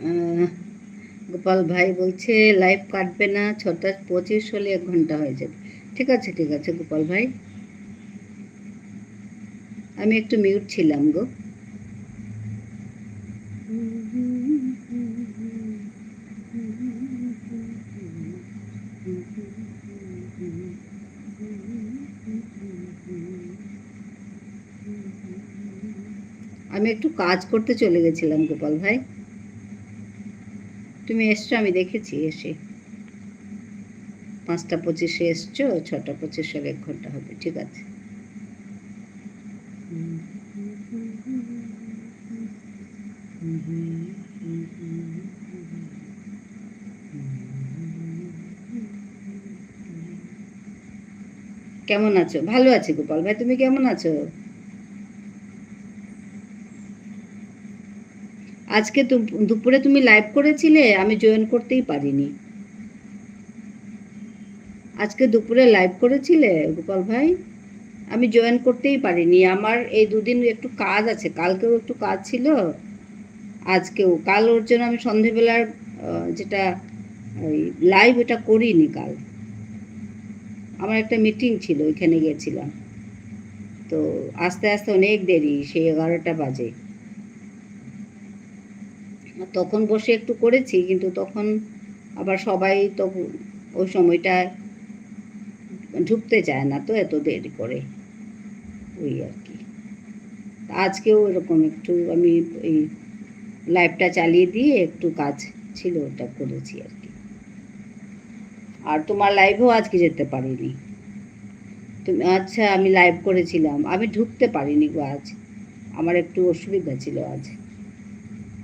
আহ, গোপাল ভাই বলছে, "লাইভ কাটবে না, ছটা পঁচিশ হলে এক ঘন্টা হয়ে যাবে।" ঠিক আছে, ঠিক আছে, গোপাল ভাই। আমি একটু মিউট ছিলাম গো। আমি একটু কাজ করতে চলে গেছিলাম, গোপাল ভাই। তুমি এসছো, আমি দেখেছি এসে। পাঁচটা পঁচিশে এসছো, ছটা পঁচিশ হলে এক ঘন্টা হবে, ঠিক আছে। কেমন আছো? ভালো আছি গোপাল ভাই, তুমি কেমন আছো? আজকে তো দুপুরে তুমি লাইভ করেছিলে, আমি জয়েন করতেই পারিনি। আজকে দুপুরে লাইভ করেছিলে গোপাল ভাই? আমি জয়েন করতেই পারিনি, আমার এই দুদিন একটু কাজ আছে, কালকেও একটু কাজ ছিল, আজকেও। কাল ওর জন্য আমি সন্ধেবেলার, আহ, যেটা ওই লাইভ, এটা করিনি কাল। আমার একটা মিটিং ছিল, ওইখানে গেছিলাম। তো আস্তে আস্তে অনেক দেরি, সেই এগারোটা বাজে। তখন বসে একটু করেছি, কিন্তু তখন আবার সবাই তো ওই সময়টা ঢুকতে চায় না, তো এত দেরি করে, ওই আর কি। আজকেও এরকম একটু আমি এই লাইভটা চালিয়ে দিয়ে একটু কাজ ছিল, ওটা করেছি আর কি। আর তোমার লাইভেও আজকে যেতে পারিনি তুমি। আচ্ছা, আমি লাইভ করেছিলাম, আমি ঢুকতে পারিনি গো আজ, আমার একটু অসুবিধা ছিল আজ।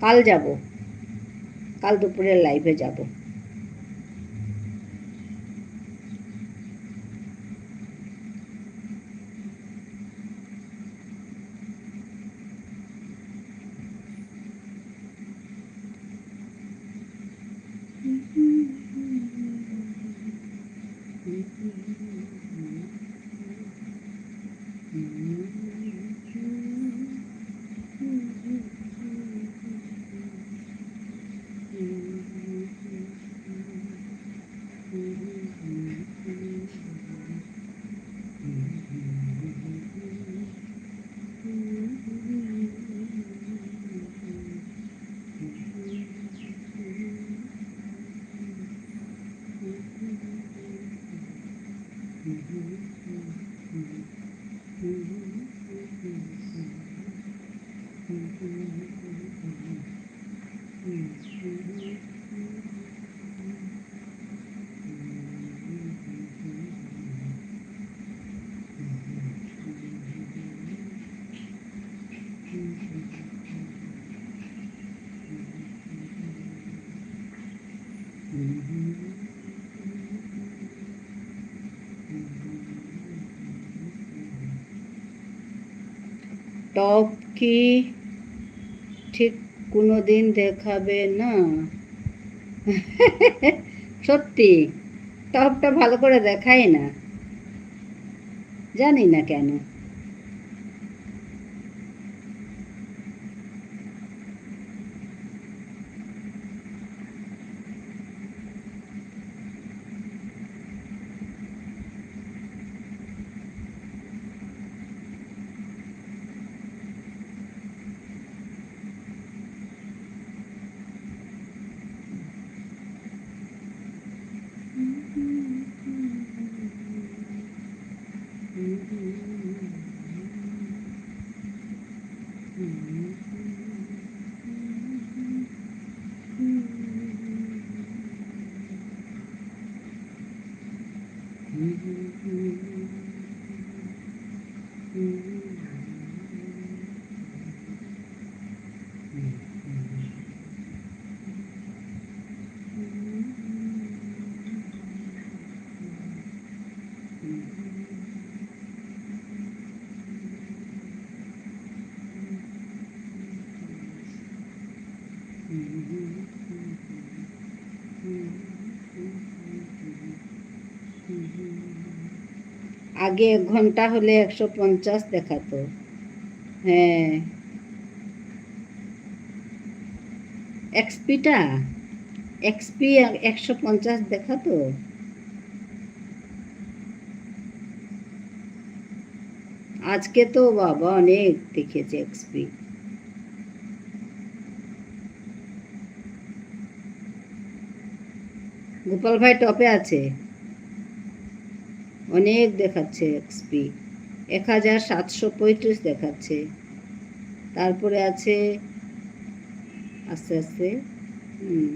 কাল যাব, কাল দুপুরে লাইভে যাব। টপ কি ঠিক কোনোদিন দেখাবে না? সত্যি, টপটা ভালো করে দেখায় না, জানি না কেন। আগে এক ঘন্টা হলে একশো পঞ্চাশ দেখাতো। হ্যাঁ। এক্সপিটা? এক্সপি একশো পঞ্চাশ দেখাতো। আজকে তো বাবা অনেক দেখেছে এক্সপি। গোপাল ভাই টপে আছে, অনেক দেখাচ্ছে এক্সপি, এক হাজার সাতশো পঁয়ত্রিশ দেখাচ্ছে। তারপরে আছে আস্তে আস্তে, হুম।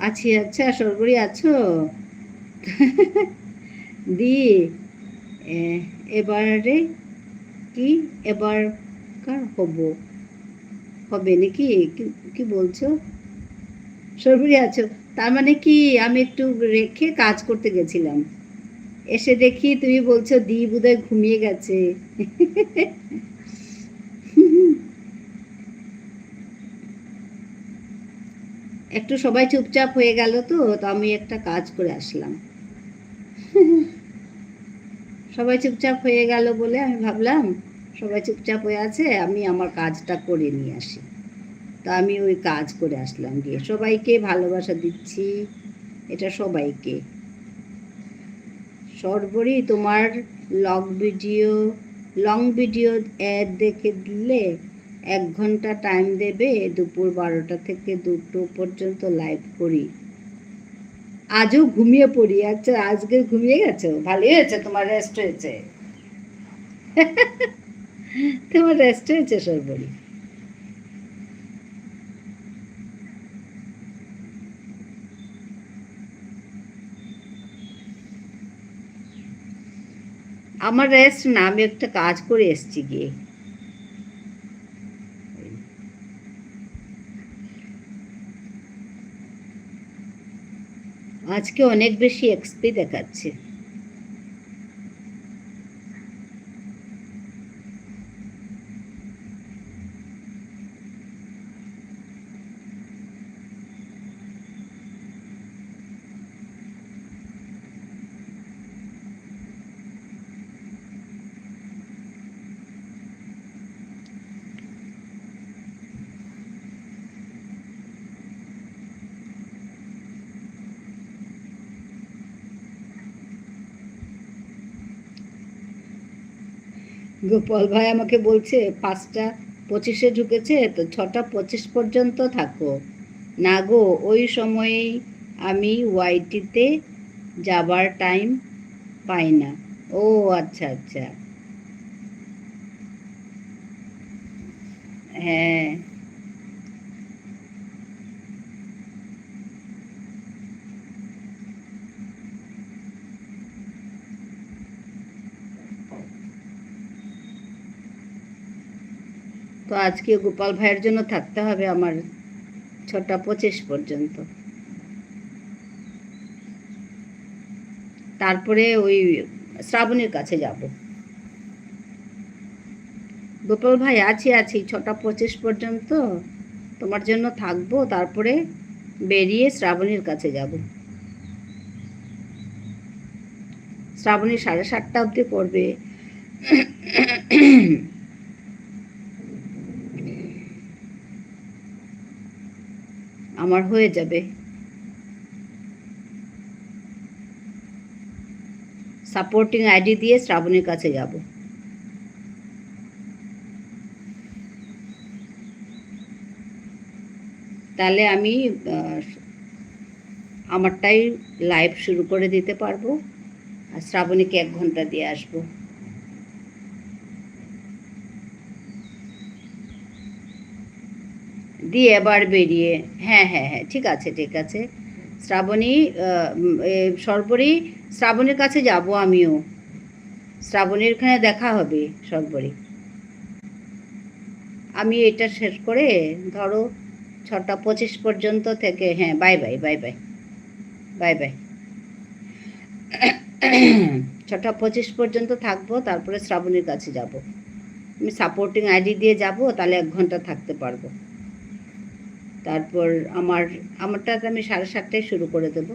আছি, আচ্ছা, সর্বরী আছো? দি, এ, এবারে কি? এবার কার হব? হবে নাকি? কি, কি বলছো? সর্বরী আছো? তার মানে কি, আমি একটু রেখে কাজ করতে গেছিলাম, এসে দেখি তুমি বলছো দি বোধহয় ঘুমিয়ে গেছে। একটু সবাই চুপচাপ হয়ে গেল তো, তো আমি একটা কাজ করে আসলাম। সবাই চুপচাপ হয়ে গেল বলে আমি ভাবলাম, সবাই চুপচাপ হয়ে আছে, আমি আমার কাজটা করে নিয়ে আসি। তো আমি ওই কাজ করে আসলাম গিয়ে। সবাইকে ভালোবাসা দিচ্ছি, এটা সবাইকে। সর্বরী, তোমার long video, long video ad দেখে দিলে এক ঘন্টা টাইম দেবে, দুপুর বারোটা থেকে দুটো পর্যন্ত লাইভ করি। আজও ঘুমিয়ে পড়ি। আচ্ছা, আজকে ঘুমিয়ে গেছো, ভালোই হয়েছে, তোমার রেস্ট হয়েছে। তোমার রেস্ট হয়েছে সর্বরী। আমার রেস্ট না, আমি একটা কাজ করে এসছি গিয়ে। আজকে অনেক বেশি এক্সপি দেখাচ্ছে। গোপাল ভাই আমাকে বলছে, "পাঁচটা পঁচিশে ঢুকেছে, তো ছটা পঁচিশ পর্যন্ত থাকো।" না গো, ওই সময়েই আমি ওয়াইটিতে যাবার টাইম পাই না। ও আচ্ছা, আচ্ছা। হ্যাঁ। তো আজকে গোপাল ভাইয়ের জন্য থাকতে হবে আমার ছটা পঁচিশ পর্যন্ত। তারপরে ওই শ্রাবণীর কাছে যাব। গোপাল ভাই, আছি, আছি, ছটা পঁচিশ পর্যন্ত তোমার জন্য থাকবো, তারপরে বেরিয়ে শ্রাবণীর কাছে যাব। শ্রাবণী সাড়ে সাতটা অবধি করবে। আমার হয়ে যাবে। সাপোর্টিং আইডি দিয়ে শ্রাবণীর কাছে যাব। তাহলে আমি, আহ, আমারটাই লাইভ শুরু করে দিতে পারবো, আর শ্রাবণীকে এক ঘন্টা দিয়ে আসবো। দিয়ে এবার বেরিয়ে, হ্যাঁ, হ্যাঁ, হ্যাঁ, ঠিক আছে, ঠিক আছে। শ্রাবণী, আহ, উম, এ, সর্বরী, শ্রাবণীর কাছে যাব আমিও। শ্রাবণীর ওখানে দেখা হবে সর্বরী। আমি এটা শেষ করে, ধরো, ছটা পঁচিশ পর্যন্ত থেকে, হ্যাঁ, bye bye, bye bye, bye bye. ছটা পঁচিশ পর্যন্ত থাকবো, তারপরে শ্রাবণীর কাছে যাব। আমি সাপোর্টিং আইডি দিয়ে যাব, তাহলে এক ঘন্টা থাকতে পারবো। তারপর আমার, আমারটা তো আমি সাড়ে সাতটায় শুরু করে দেবো।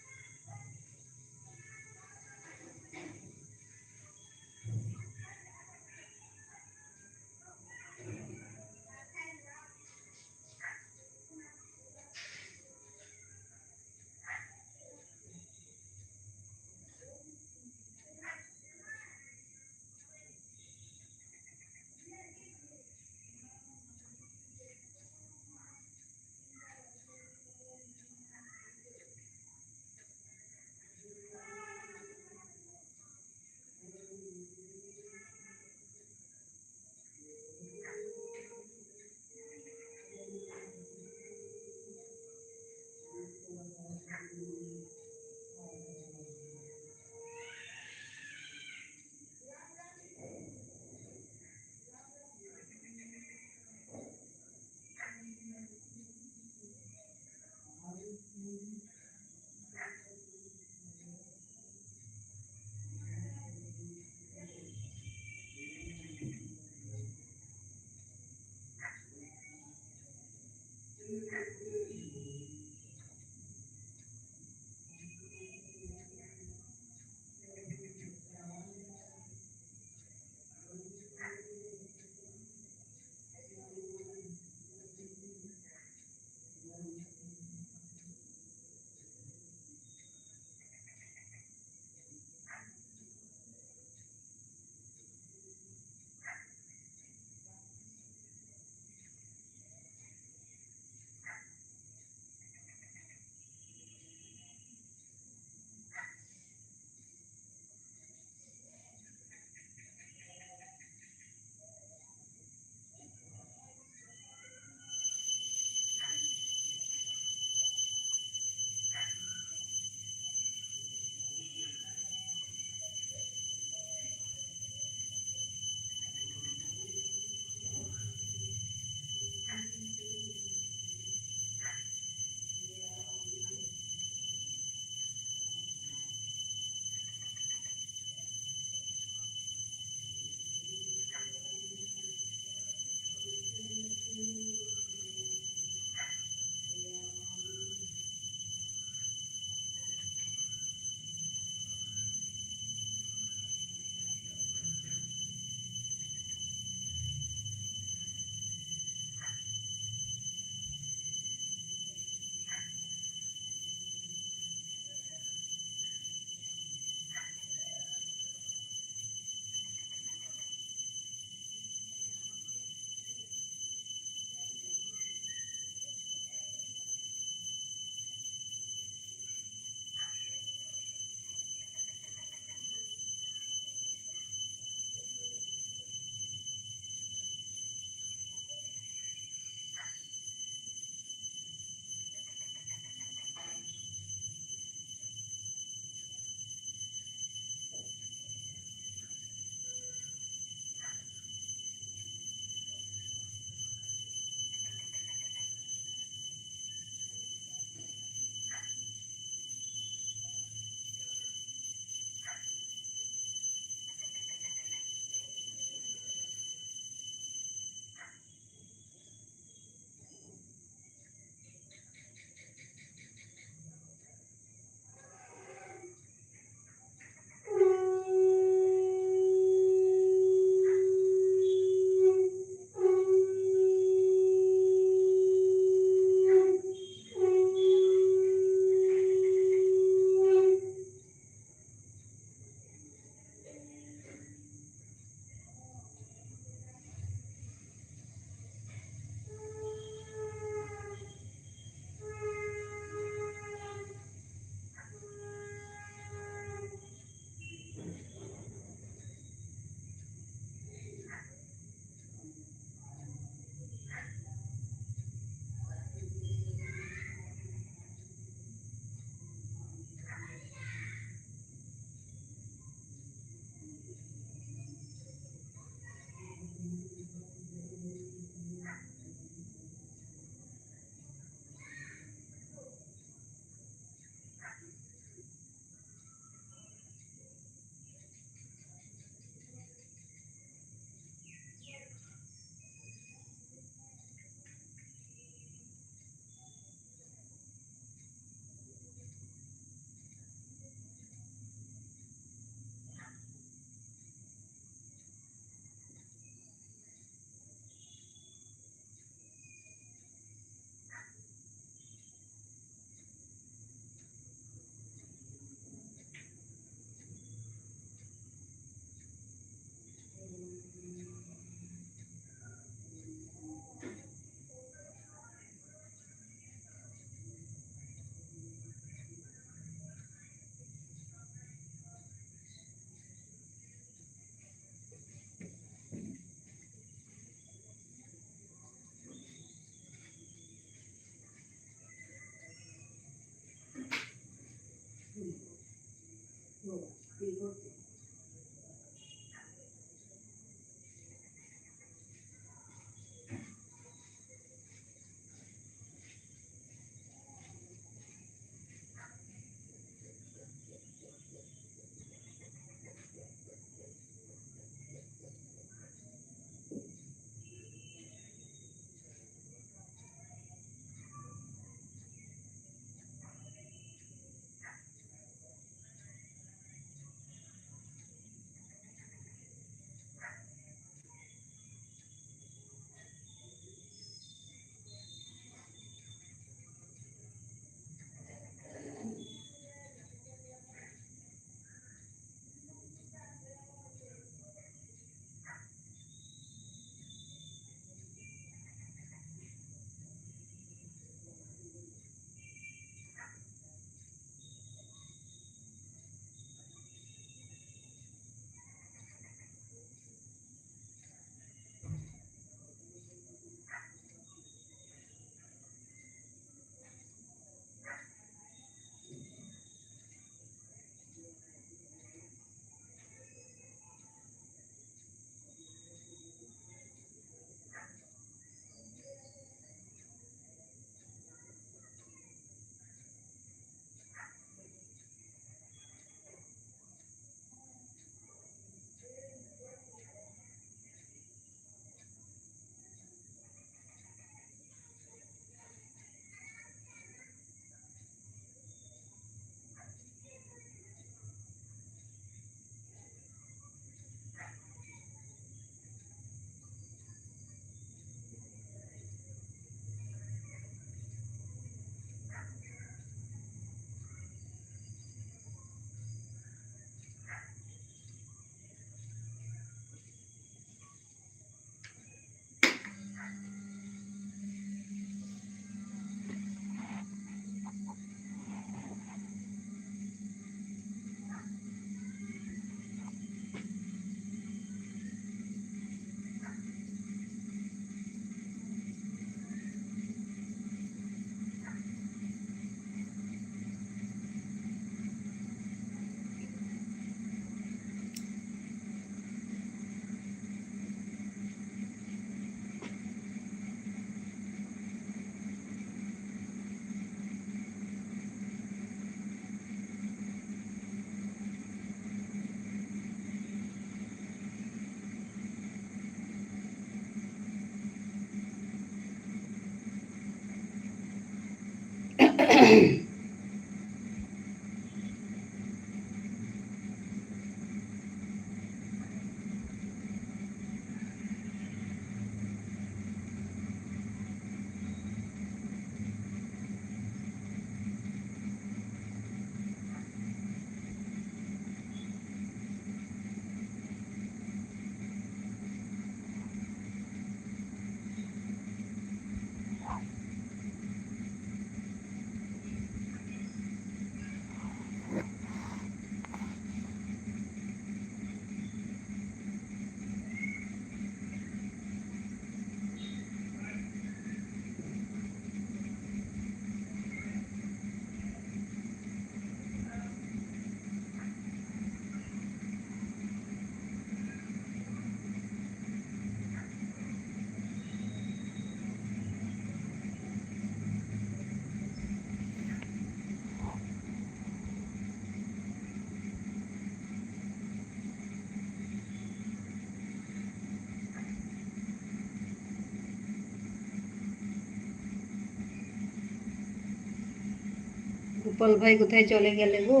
গোপাল ভাই কোথায় চলে গেলে গো?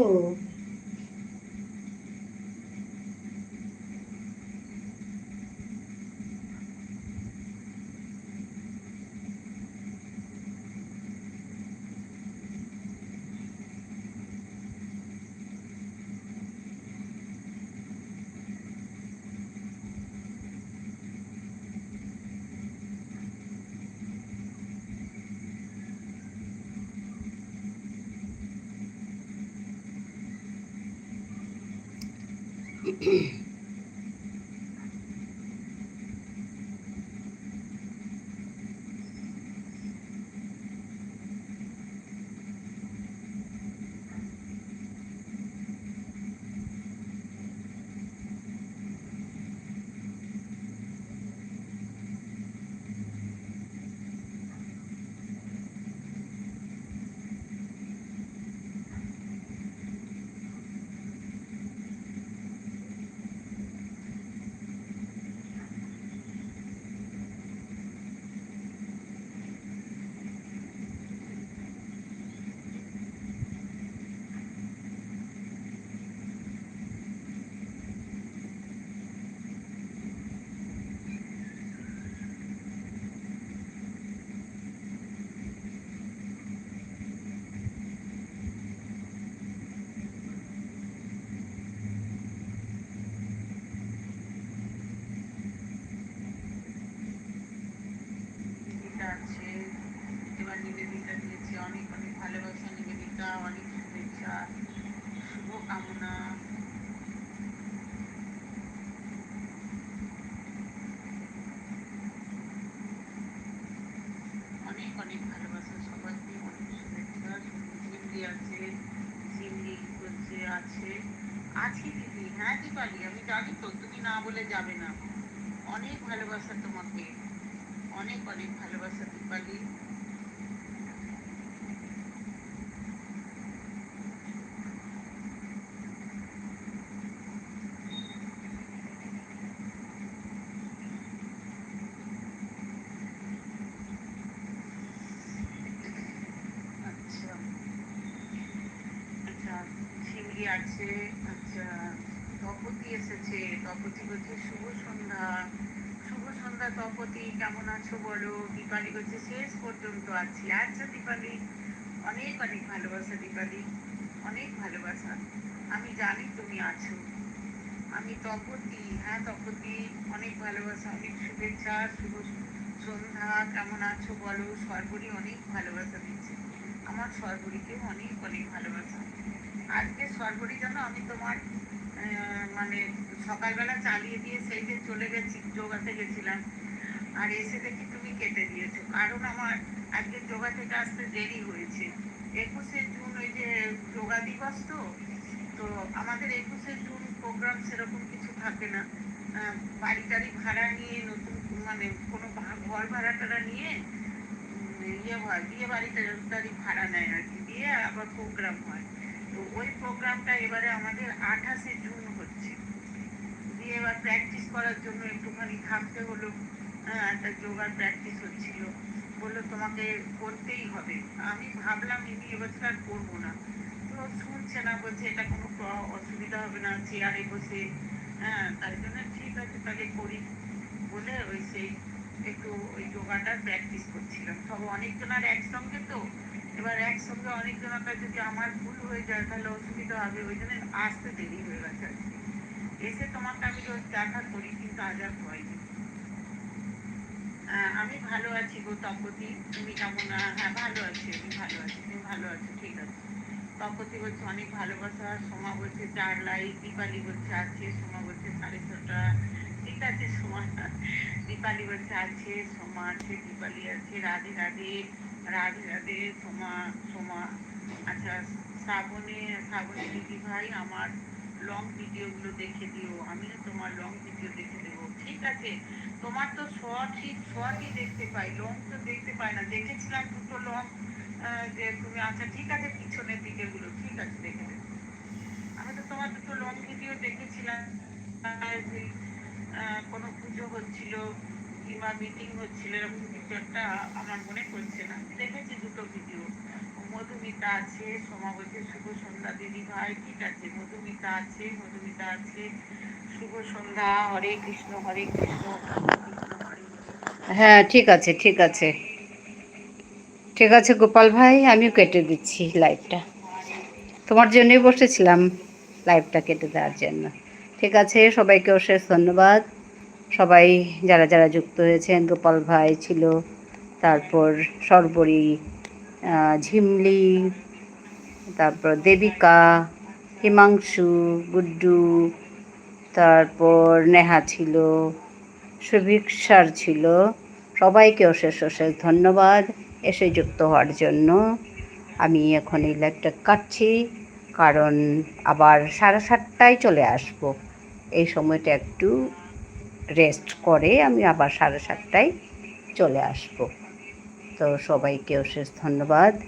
আছি দিদি। হ্যাঁ দীপালি, আমি জানি তো, তুমি না বলে যাবে না। অনেক ভালোবাসা তোমাকে, অনেক অনেক ভালোবাসা দীপালি। আচ্ছা। আচ্ছা, শিউলি আছে। আচ্ছা, তপতি এসেছে। তপতি বলছে, "শুভ সন্ধ্যা।" শুভ সন্ধ্যা তপতি, কেমন আছো বলো? দীপালি বলছে, "শেষ পর্যন্ত আছি।" আচ্ছা দীপালি, অনেক অনেক ভালোবাসা দীপালি, অনেক ভালোবাসা। আমি জানি তুমি আছো। আমি তপতি, হ্যাঁ তপতি, অনেক ভালোবাসা, অনেক শুভেচ্ছা, শুভ সন্ধ্যা, কেমন আছো বলো? সর্বরী অনেক ভালোবাসা দিচ্ছে। আমার সর্বরীকেও অনেক অনেক ভালোবাসা। আজকে সর্বরী জানো, আমি তোমার, আহ, মানে, সকালবেলা চালিয়ে দিয়ে সেই যে চলে গেছি, যোগাতে গেছিলাম, আর এসে দেখি তুমি কেটে দিয়েছো, কারণ আমার আজকে যোগা থেকে আসতে দেরি হয়েছে। একুশে জুন ওই যে যোগা দিবস তো, তো আমাদের একুশে জুন প্রোগ্রাম সেরকম কিছু থাকে না। আহ, বাড়ি টাড়ি ভাড়া নিয়ে, নতুন মানে কোনো ভা-, ঘর ভাড়া টাড়া নিয়ে, উম, ইয়ে হয়, বিয়ে বাড়ি টাড়ি ভাড়া নেয় আর কি, দিয়ে আবার প্রোগ্রাম হয়। তো ওই প্রোগ্রামটা এবারে আমাদের আঠাশে জুন হচ্ছে। দিয়ে এবার প্র্যাকটিস করার জন্য একটুখানি থাকতে হলো। হ্যাঁ, একটা যোগার প্র্যাকটিস হচ্ছিল। বললো, "তোমাকে করতেই হবে।" আমি ভাবলাম, "এমনি এবছর আর করবো না।" তো শুনছে না, বলছে, "এটা কোনো প্র-, অসুবিধা হবে না, চেয়ারে বসে।" হ্যাঁ, তাই জন্য ঠিক আছে, তাহলে করি বলে ওই সেই একটু ওই যোগাটার প্র্যাকটিস করছিলাম। সব অনেকজন আর একসঙ্গে তো, এবার একসঙ্গে অনেকজনটা যদি আমার ভুল হয়ে যায়, তাহলে অসুবিধা হবে। ওই জন্য আসতে দেরি হয়ে গেছে আজকে। এসে তোমাকে আমি রোজ দেখা করি, কিন্তু আজ আর হয়নি। আহ, আমি ভালো আছি গো তপতি, তুমি কেমন আ-, হ্যাঁ, ভালো আছি, আমি ভালো আছি, তুমি ভালো আছো, ঠিক আছে। তপতি বলছে, "অনেক ভালোবাসা।" সোমা বলছে, "চার লাইক।" দীপালি বলছে, "আছে।" সোমা বলছে, "সাড়ে ছটা।" ঠিক আছে সোমা। দীপালি বলছে, "আছে।" সোমা আছে, দীপালি আছে। রাধে রাধে, রাধে রাধে সোমা, সোমা। আচ্ছা, শ্রাবণী, শ্রাবণী দিদি ভাই, আমার লং ভিডিওগুলো দেখে দিও, আমিও তোমার লং ভিডিও দেখে দেবো। ঠিক আছে, তোমার তো শর্টই, শর্টই দেখতে পাই, লং তো দেখতে পাই না। দেখেছিলাম দুটো লং, আহ, যে তুমি, আচ্ছা ঠিক আছে, পিছনের দিকেগুলো, ঠিক আছে, দেখে দেবো। আমি তো তোমার দুটো লং ভিডিও দেখেছিলাম, আহ, যে, আহ, কোনো পুজো হচ্ছিল কিংবা মিটিং হচ্ছিল, এরকম কিছু একটা, আমার মনে পড়ছে না। দেখেছি দুটো ভিডিও। মধুমিতা আছে, সোমা বলছে, "শুভ সন্ধ্যা দিদি ভাই।" ঠিক আছে, মধুমিতা আছে, মধুমিতা আছে। শুভ সন্ধ্যা, হরে কৃষ্ণ, হরে কৃষ্ণ, কৃষ্ণ কৃষ্ণ, হরে হরে। হ্যাঁ, ঠিক আছে, ঠিক আছে। ঠিক আছে গোপাল ভাই, আমিও কেটে দিচ্ছি লাইভটা। তোমার জন্যই বসেছিলাম লাইভটা কেটে দেওয়ার জন্য। ঠিক আছে, সবাইকে অশেষ ধন্যবাদ। সবাই যারা যারা যুক্ত হয়েছেন, গোপাল ভাই ছিল, তারপর সর্বরী, আহ, ঝিমলি, তারপর দেবিকা, হিমাংশু, গুড্ডু, তারপর নেহা ছিল, সুভিক স্যার ছিল। সবাইকে অশেষ অশেষ ধন্যবাদ এসে যুক্ত হওয়ার জন্য। আমি এখন এই লাইভটা কাটছি, কারণ আবার সাড়ে সাতটায় চলে আসব। এই সময়টা একটু রেস্ট করে আমি আবার সাড়ে সাতটায় চলে আসব। তো সবাইকে অশেষ ধন্যবাদ।